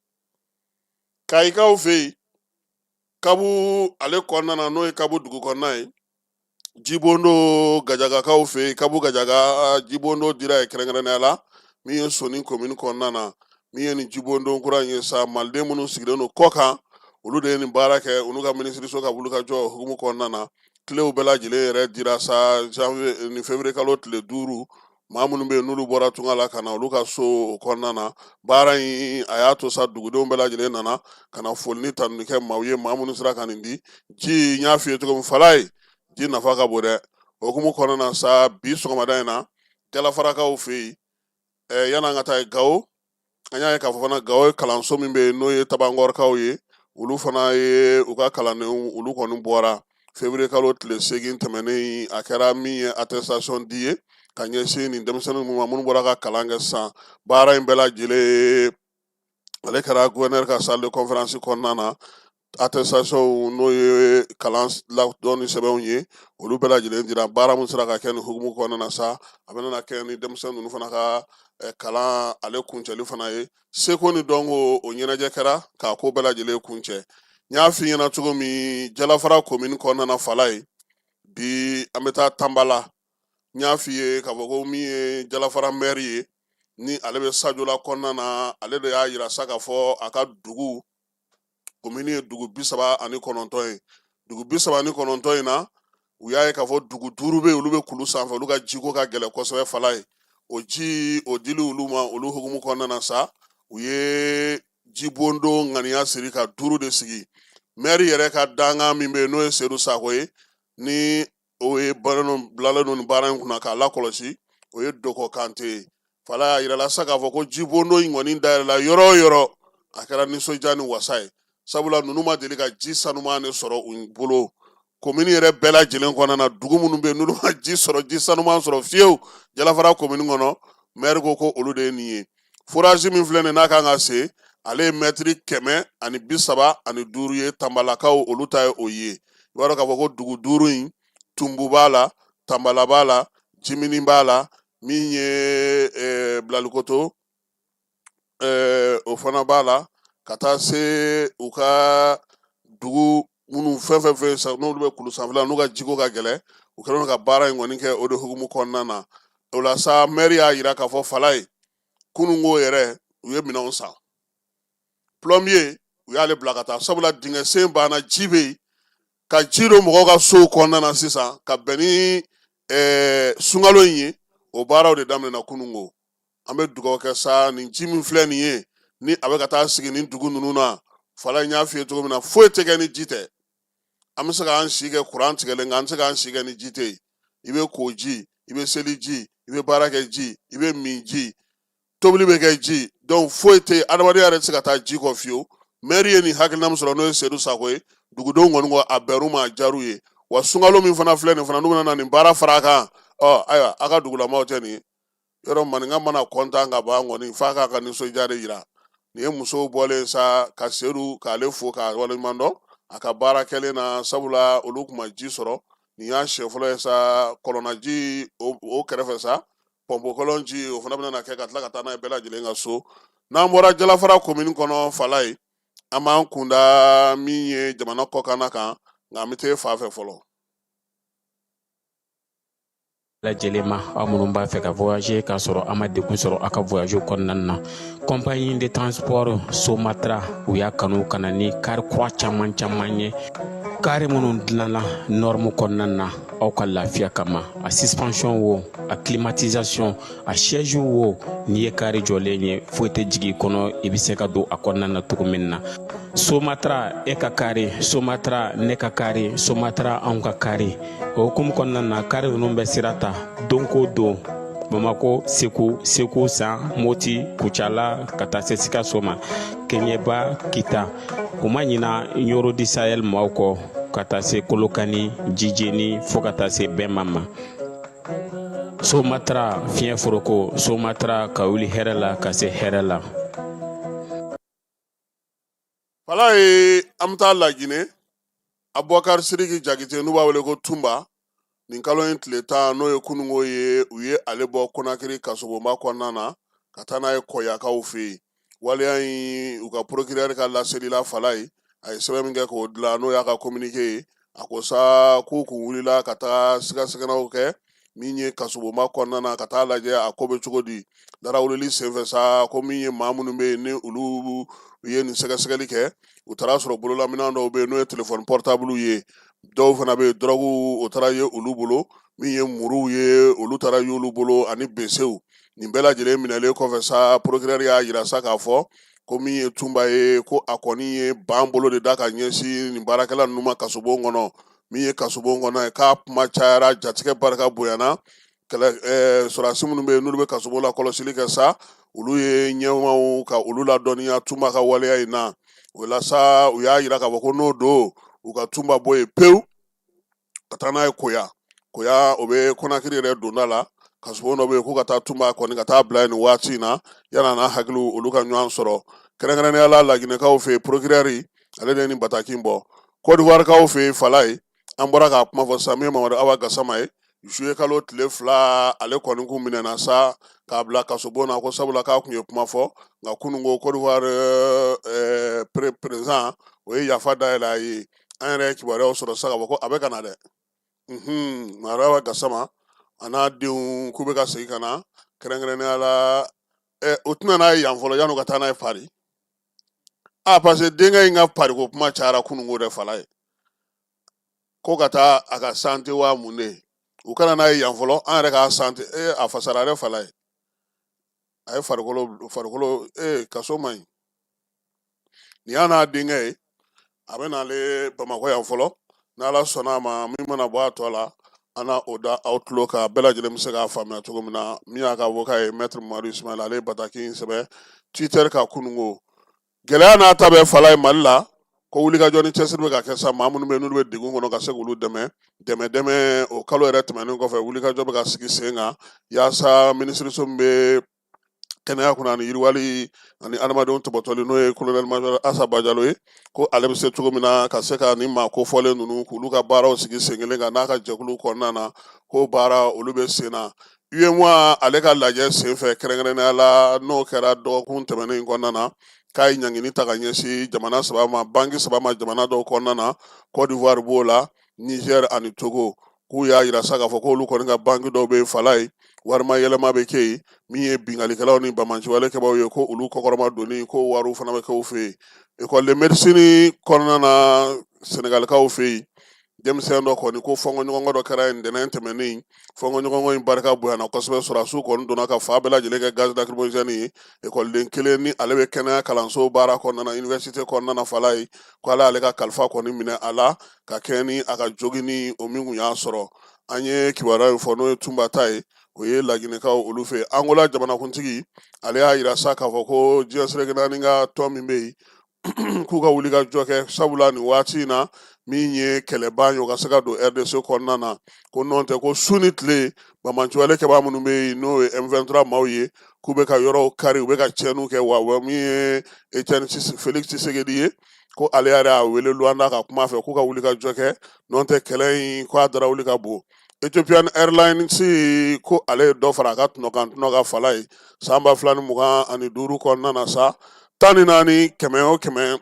Kayikaw fɛ yen, Kabu ale kɔnɔna na, n'o ye Kabu dugu kɔnɔna ye, Jibondo Gajagakaw fɛ yen, Kabu Gajaga jibondo dira ye, kɛrɛnkɛrɛnnenya la min ye Soni komini kɔnɔna na. Min ye nin jibondon kura in ye sa, maliden minnu sigilen don kɔ kan, olu de ye nin baara kɛ u n'u ka minisiriso ka wulikajɔ hukumu kɔnɔna na. Kilew bɛɛ lajɛlen yɛrɛ dira sa janvier ni février kalo tile 5, maa minnu bɛ yen n'olu bɔra tunga la ka na olu ka so o kɔnɔna na. Baara in a y'a to sa dugudenw bɛɛ lajɛlen nana ka na foli ni tanuni kɛ maaw ye, maa minnu sera ka nin di. Ji, n y'a f'i ye cogo min, Falaye, ji nafa ka bon dɛ. O hukumu kɔnɔna na sa, bi sɔgɔmada in na, Jalafarakaw fɛ yen, yan'an ka taa yen, Gawo, an y'a ye k'a fɔ fana Gawo kalanso min bɛ yen n'o ye Tabankɔrɔkaw ye, olu fana ye u ka kalandenw, olu kɔni bɔra février kalo tile 8 tɛmɛnen. A kɛra min ye attestation di ye ka ɲɛsin nin denmisɛnnin ninnu ma minnu bɔra ka kalan kɛ sisan. Baara in bɛɛ lajɛlen ale kɛra gouverneur ka salle de conférence kɔnɔna na. Attestation, n'o ye kalan ladɔnni sɛbɛnw ye, olu bɛɛ lajɛlen dira. Baara min sera ka kɛ nin hukumu kɔnɔna na sa, a bɛna kɛ ni denmisɛnnin ninnu fana ka kalan ale kuncɛli fana ye. Seko ni dɔnko o ɲɛnajɛ kɛra k'a ko bɛɛ lajɛlen kuncɛ. N y'a f'i ɲɛna cogo min, Jalafara komini kɔnɔna na, Falaye, bi an bɛ taa Tanbala. N y'a f'i ye k'a fɔ ko min ye Jalafara mɛri ye, ni ale bɛ Sajola kɔnɔna na, ale de y'a yira sa k'a fɔ a ka dugu komini ye dugu 39 ye. Dugu 39 in na, u y'a ye k'a fɔ dugu 5 bɛ yen, olu bɛ kulu sanfɛ, olu ka jiko ka gɛlɛn kosɛbɛ. Falaye, o ji o dili olu ma, olu hukumu kɔnɔna na sa, u ye jibondon ŋaniya siri ka 5 de sigi. Mɛri yɛrɛ ka dankan min bɛ yen, n'o ye Sedu Sako ye, ni o ye bilalen don nin baara in kunna k'a lakɔlɔsi, o ye Dɔkɔ Kante ye. Falaye, a yirala sa k'a fɔ ko jibondon in kɔni dayɛlɛla yɔrɔ o yɔrɔ, a kɛra nisɔndiya ni wasa ye, sabula ninnu ma deli ka ji sanuman de sɔrɔ u bolo. Komini yɛrɛ bɛɛ lajɛlen kɔnɔna na, dugu minnu bɛ yen n'olu ma ji sɔrɔ, ji sanuman sɔrɔ fiyewu Jalafara komini kɔnɔ, mɛri ko ko olu de ye nin ye. Forage min filɛ nin n'a kan ka sen, ale ye mɛtiri 135 ye. Tanbalakaw, olu ta ye o ye. I b'a dɔn k'a fɔ ko dugu 5 in, Tunbu b'a la, Tanbala b'a la, Jimini b'a la, min ye Bilalikoto, o fana b'a la, ka taa se u ka dugu minnu fɛn fɛn fɛn n'olu bɛ kulu sanfɛla, n'u ka jiko ka gɛlɛn, u kɛlen don ka baara in kɔni kɛ o de hukumu kɔnɔna na. O la sa, mɛri y'a yira k'a fɔ, Falaye, kununko yɛrɛ u ye minɛnw san. Plombier, u y'ale bila ka taa, sabula dingɛ sen banna, ji bɛ yen ka ji don mɔgɔw ka sow kɔnɔna na sisan ka bɛn ni sunkalo in ye. O baaraw de daminɛna kununko. An bɛ dugawu kɛ sa, nin ji min filɛ nin ye, ni a bɛ ka taa sigi nin dugu ninnu na. Falaye, n y'a f'i ye cogo min na, foyi tɛ kɛ ni ji tɛ. An bɛ se k'an si kɛ kuran tigɛlen nka an tɛ se k'an si kɛ ni ji tɛ yen. I bɛ ko ji, i bɛ seli ji, i bɛ baara kɛ ji, i bɛ min ji, tobili bɛ kɛ ji, donc foyi tɛ yen, adamadenya yɛrɛ tɛ se ka taa ji kɔ fiyewu. Mɛri ye nin hakilina min sɔrɔ, n'o ye Sedu Sako ye, dugudenw kɔni ko a bɛnr'u ma, a diyar'u ye. Wa sunkalo min fana filɛ nin fana, n'u bɛna na nin baara fara a kan, ɔ ayiwa, a ka dugulamaw tɛ nin ye yɔrɔ. Maninka mana kɔntan ka ban kɔni, f'a k'a ka nisɔndiya de yira. Nin ye musow bɔlen sa ka Sedu k'ale fo k'a waleɲuman dɔn a ka baara kɛlen na, sabula olu tun ma ji sɔrɔ. Nin y'a siɲɛ fɔlɔ ye sa kɔlɔnnaji o kɛrɛfɛ sa, pɔnpo kɔlɔn ji o fana bɛna kɛ ka tila ka taa n'a ye bɛɛ lajɛlen ka so. N'an bɔra Jalafara komini kɔnɔ, Falaye, an b'an kunda min ye jamana kɔkanna kan, nka an bɛ taa fan fɛ fɔlɔ. Lajɛlen ma, aw minnu b'a fɛ ka voyager k'a sɔrɔ a ma degun sɔrɔ a ka voyage kɔnɔna na, compagnie de transport Somatra, u y'a kanu ka na ni kari kura caman caman ye, kari minnu dilanna norme kɔnɔna na aw ka lafiya kama. A suspension wo, a climatisation, a siège wo, n'i ye kari jɔlen ye, foyi tɛ jigin i kɔnɔ, i bɛ se ka don a kɔnɔna na cogo min na. Somatra, e ka kari Somatra, ne ka kari Somatra, anw ka kari. O hukumu kɔnɔna na, kari ninnu bɛ sira ta don ko don Bamako, Segu, Segu San, Moti, Kucala, ka taa se Sikaso ma, Keɲeba, Kita. U ma ɲina Ɲoro du Sahel maaw kɔ, ka taa se Kolokani, Jijeni, fo ka taa se Bɛma ma. Somatra, fiɲɛ foroko Somatra, ka wuli hɛrɛ la ka se hɛrɛ la. Falaye, an bɛ taa Lajinɛ. Abubakar Siriki Jakite, n'u b'a wele ko Tunba, nin kalo in tile 10, n'o ye kununko ye, u ye ale bɔ Konakiri kasobonba kɔnɔna na ka taa n'a ye Kɔyakaw fɛ yen. Waleya in, u ka procureur ka laseli la, Falaye, a ye sɛbɛn min kɛ k'o dilan, n'o y'a ka communiqué ye, a ko sa k'u kun wulila ka taga sigasɛgɛnaw kɛ. Min ye kasobonba kɔnɔna na ka taa lajɛ a ko bɛ cogo di. Darawulili senfɛ sa, ko min ye maa minnu bɛ yen ni olu ye nin sɛgɛsɛgɛli kɛ, u taara sɔrɔ bololaminɛn dɔw bɛ yen n'o ye telefɔni pɔritabulu ye, dɔw fana bɛ yen dɔrɔgu o taara ye olu bolo, min ye muruw ye olu taara y'olu bolo ani besew. Nin bɛɛ lajɛlen minɛlen kɔfɛ sa, procureur y'a yira sa k'a fɔ ko min ye Tunba ye, ko a kɔni ye ban bolo de da ka ɲɛsin nin baarakɛla ninnu ma kasobon kɔnɔ. Min ye kasobon kɔnɔ ye, k'a kuma cayara, jatigɛ barika bonyana. Kɛlɛ sɔrɔdasi minnu bɛ yen n'olu bɛ kasobon la kɔlɔsili kɛ sa, olu ye ɲɛmaaw ka olu ladɔnniya Tunba ka waleya in na. O la sa, u y'a yira k'a fɔ ko n'o don, u ka Tunba bɔ yen pewu ka taa n'a ye Koya. Koya, o bɛ Konakiri yɛrɛ donda la, kasobon dɔ bɛ yen, k'u ka taa Tunba kɔni ka taa bila yen nin waati in na, yanni a n'a hakiliw olu ka ɲɔgɔn sɔrɔ. Kɛrɛnkɛrɛnnenya la, Laginɛkaw fɛ yen, procureur ale de ye nin bataki bɔ. Côte d'Ivoirekaw fɛ yen, Falaye, an bɔra k'a kuma fɔ sisan, min ye Mamadu Awa Gasama ye, juillet kalo tile 2, ale kɔni kun minɛna sa k'a bila kasobon na, ko sabula k'a kun ye kuma fɔ. Nka kunun ko Côte d'Ivoire président o ye yafa dayɛlɛ a ye. An yɛrɛ ye kibaruyaw sɔrɔ sisan k'a fɔ ko a bɛ ka na dɛ. Mamadu Awa Gasama a n'a denw k'u bɛ ka segin ka na. Kɛrɛnkɛrɛnnenya la, u tɛna n'a ye yan fɔlɔ yan'u ka taa n'a ye Paris. A parce que denkɛ in ka Paris ko kuma cayara kunun ko dɛ, Falaye, ko ka taa a ka santé wa mun de, u kana n'a ye yan fɔlɔ, an yɛrɛ k'a santé. A fasara dɛ, Falaye, a ye farikolo kaso man ɲi. Nin y'a n'a denkɛ ye, a bɛ n'ale Bamakɔ yan fɔlɔ. N'Ala sɔnna a ma, min mana bɔ a tɔ la, an na o da aw tulo kan, bɛɛ lajɛlen bɛ se k'a faamuya cogo min na. Min y'a ka avocat ye, maître Mamadu Ismaël, ale ye bataki in sɛbɛn Twitter kan kununko. Gɛlɛya n'a ta bɛɛ, Falaye, Mali la, ko wulikajɔ ni cɛsiri bɛ ka kɛ sa, maa minnu bɛ n'olu bɛ degun kɔnɔ, ka se k'olu dɛmɛ dɛmɛ. O kalo yɛrɛ tɛmɛnen kɔfɛ, wulikajɔ bɛ ka sigi sen kan yaasa minisiriso min bɛ kɛnɛya kunna ani yiriwali ani adamadenw tɔbɔtɔli, n'o ye colonel major Asa Bajalo ye, ko ale bɛ se cogo min na ka se ka nin maa kofɔlen ninnu k'olu ka baaraw sigi sen kelen kan n'a ka jɛkulu kɔnɔna na, ko baara olu bɛ sen na. UEMOA ale ka lajɛ senfɛ, kɛrɛnkɛrɛnnenya la n'o kɛra dɔgɔkun tɛmɛnen in kɔnɔna na, k'a ye ɲangini ta ka ɲɛsin jamana saba ma, banki saba ma jamana dɔw kɔnɔna na. Côte d'Ivoire b'o la, Niger ani Togo. K'u y'a yira sa k'a fɔ k'olu kɔni ka banki dɔw bɛ yen, Falaye, warima yɛlɛma bɛ kɛ yen. Min ye binkalikɛlaw ni banbaanciwale kɛbaaw ye, ko olu kɔkɔrɔma donni, ko wariw fana bɛ kɛ u fɛ yen. École de médecine kɔnɔna na, Senegalikaw fɛ yen, denmisɛn dɔ kɔni ko fɔnkɔɲɔgɔnkɔ dɔ kɛra yen ntɛnɛn tɛmɛnen. Fɔnkɔɲɔgɔnkɔ in barika bonyana kosɛbɛ, sɔrɔdasiw kɔni donna ka fan bɛɛ lajɛlen kɛ gaz lacrymogène ye. Ekɔliden kelen ni ale bɛ kɛnɛya kalanso baara kɔnɔna na, université kɔnɔna na, Falaye, ko ala y'ale ka kalifa kɔni minɛ a la ka kɛɲɛ ni a ka jogini o min kun y'a sɔrɔ. An ye kibaruya in fɔ, n'o ye Tunba ta ye, o ye Laginɛkaw olu fɛ. Angola jamanakuntigi ale y'a yira sa k'a fɔ ko diɲɛ seleke naani ka tɔn min bɛ yen, k'u ka wuli ka jɔ kɛ, sabula nin waati in na, min ye kɛlɛba ye, o ka se ka don RDC kɔnɔna na, ko nɔntɛ ko su ni tile, banbaanciwale kɛbaa minnu bɛ yen, n'o ye M23 maaw ye, k'u bɛ ka yɔrɔw kari, u bɛ ka tiɲɛniw kɛ. Wa min ye Etienne Felix Tshisekedi ye, ko ale yɛrɛ y'a wele Luanda ka kuma fɛ, k'u ka wuli ka jɔ kɛ, nɔntɛ kɛlɛ in ko a darawuli ka bon. Ethiopian Airlines ko ale ye dɔ fara a ka tɔnɔ kan, tɔnɔ kan, Falaye, san 2025 kɔnɔna na sa, 14, kɛmɛ o kɛmɛ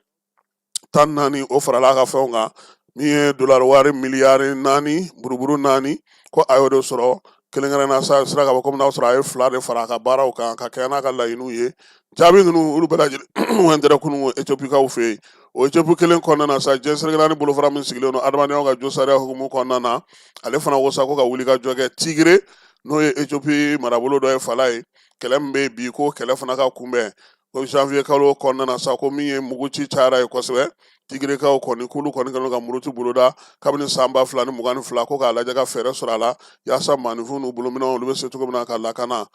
14, o farala a ka fɛnw kan. Min ye dolari wari miliyari naani buruburu naani, ko a y'o de sɔrɔ kelenkɛrɛnna sa. Sira ka bɔ komi n'a sɔrɔ a ye fila de fara a ka baaraw kan ka kɛɲɛ n'a ka laɲiniw ye. Jaabi ninnu olu bɛɛ lajɛlen wɛntɛrɛ kunun Etiopikaw fɛ yen. O Etiopi kelen kɔnɔna na sa, diɲɛ seleke naani bolofara min sigilen don adamadenya ka josariya hukumu kɔnɔna na, ale fana ko sa ko ka wuli ka jɔ kɛ Tigre, n'o ye Etiopi marabolo dɔ ye, Falaye, kɛlɛ min bɛ yen bi, ko kɛlɛ fana ka kunbɛn. Ko janvier kalo kɔnɔna na sa, ko min ye mugu ci cayara ye kosɛbɛ, Tigrekaw kɔni k'olu kɔni kɛlen ka muruti boloda kabini san 2022, ko k'a lajɛ ka fɛɛrɛ sɔrɔ a la yaasa maaninfinw n'u bolominɛnw olu bɛ se cogo min na ka lakana.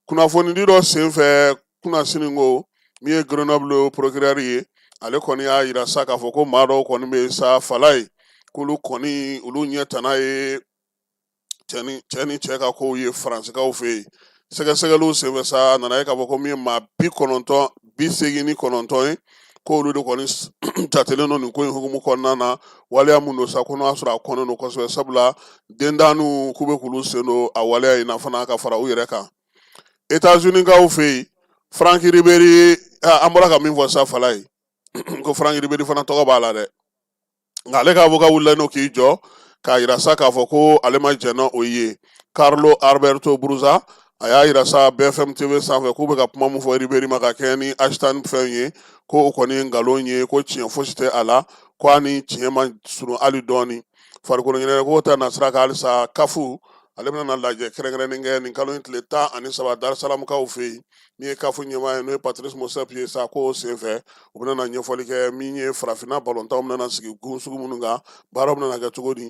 Kunnafonidi dɔ senfɛ kunasini, ko min ye Grenoble procureur ye, ale kɔni y'a yira sa k'a fɔ ko maa dɔw kɔni bɛ yen sa, Falaye, k'olu kɔni olu ɲɛ tana ye cɛ ni cɛ ka kow ye Faransikaw fɛ yen. Sɛgɛsɛgɛliw senfɛ sa, a nana ye k'a fɔ ko min ye maa 89 ye, k'olu de kɔni jatelen don nin ko in hukumu kɔnɔna na. Waleya mun don sa, ko n'o y'a sɔrɔ a kɔnnen don kosɛbɛ, sabula dendaninw k'u bɛ k'olu sen don a waleya in na fana ka fara u yɛrɛ kan. États-Unis kaw fɛ yen, Franck Ribéry, an bɔra ka min fɔ sa, Falaye, ko Franck Ribéry fana tɔgɔ b'a la dɛ. Nka ale ka avocat wulila n'o k'i jɔ k'a yira sa k'a fɔ ko ale ma jɛn n'o ye. Carlo Alberto Brusa a y'a yira sa BFM TV sanfɛ k'u bɛ ka kuma min fɔ Ribéry ma ka kɛɲɛ ni Ashton fɛn ye, ko o kɔni ye nkalon ye, ko tiɲɛ fosi tɛ a la, ko a ni tiɲɛ man surun hali dɔɔni. Farikolo ɲɛnajɛ ko ta nasira kan halisa, kafu ale bɛna na lajɛ kɛrɛnkɛrɛnnen kɛ nin kalo in tile 13 Darisalamukaw fɛ yen. Min ye kafu ɲɛmaa ye, n'o ye Patrice Motsepe ye sa, k'o senfɛ u bɛna na ɲɛfɔli kɛ min ye farafinna balontanw bɛna na sigi gun sugu minnu kan, baaraw bɛna na kɛ cogo di,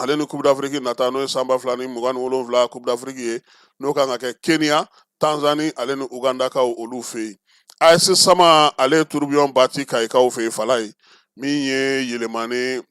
ale ni Coupe d'Afrique nata, n'o ye san 2027 Coupe d'Afrique ye, n'o kan ka kɛ Kenya, Tanzanie ale ni Ugandakaw olu fɛ yen. AS Sama ale ye Tourbillon bati Kayikaw fɛ yen, Falaye, min ye Yelemani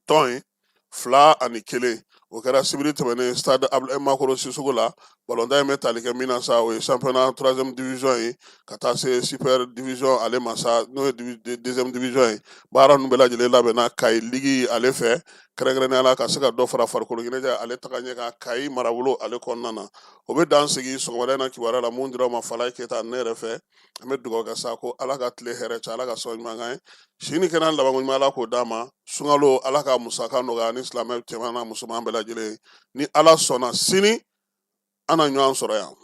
tɔn ye, 2-1. O kɛra sibiri tɛmɛnen stade Abdoulaye Makoro Sisoko la. Balontan in bɛ tali kɛ min na sa, o ye championnat troisième division ye ka taa se super division ale ma sa, n'o ye deuxième division ye. Baara ninnu bɛɛ lajɛlen labɛnna Kayi ligue ale fɛ, kɛrɛnkɛrɛnnenya la ka se ka dɔ fara farikolo ɲɛnajɛ ale taga ɲɛ kan Kayi marabolo ale kɔnɔna na. O bɛ dan sigi sɔgɔmada in na kibaruya la mun dira aw ma Falaye Keyita ne yɛrɛ fɛ. An bɛ dugawu kɛ sa ko Ala ka tile hɛrɛ caya, Ala ka sɔn ɲuman kan ye, si ni kɛnɛya labanko ɲuman Ala k'o d'a ma. Sunkalo Ala ka musaka nɔgɔya ni silamɛ cɛman n'a musoman bɛɛ lajɛlen. Ni Ala sɔnna, sini an na ɲɔgɔn sɔrɔ yan.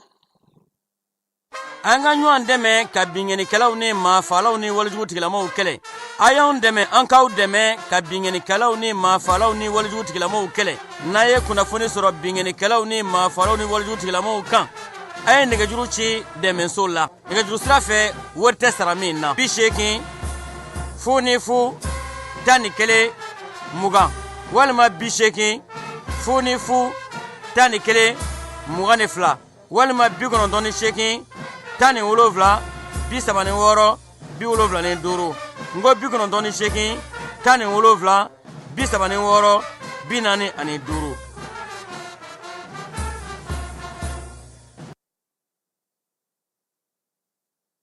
An ka ɲɔgɔn dɛmɛ ka binkannikɛlaw ni maafalaw ni walejugu tigilamaw kɛlɛ. A y'anw dɛmɛ, an k'aw dɛmɛ ka binkannikɛlaw ni maafalaw ni walejugu tigilamaw kɛlɛ. N'a ye kunnafoni sɔrɔ binkannikɛlaw ni maafalaw ni walejugu tigilamaw kan, a ye nɛgɛjuru ci dɛmɛso la nɛgɛjuru sira fɛ, wari tɛ sara min na: 80 00 11 20 walima 80 00 11 22 walima 98 17 36 75. N ko 98 17 36 45.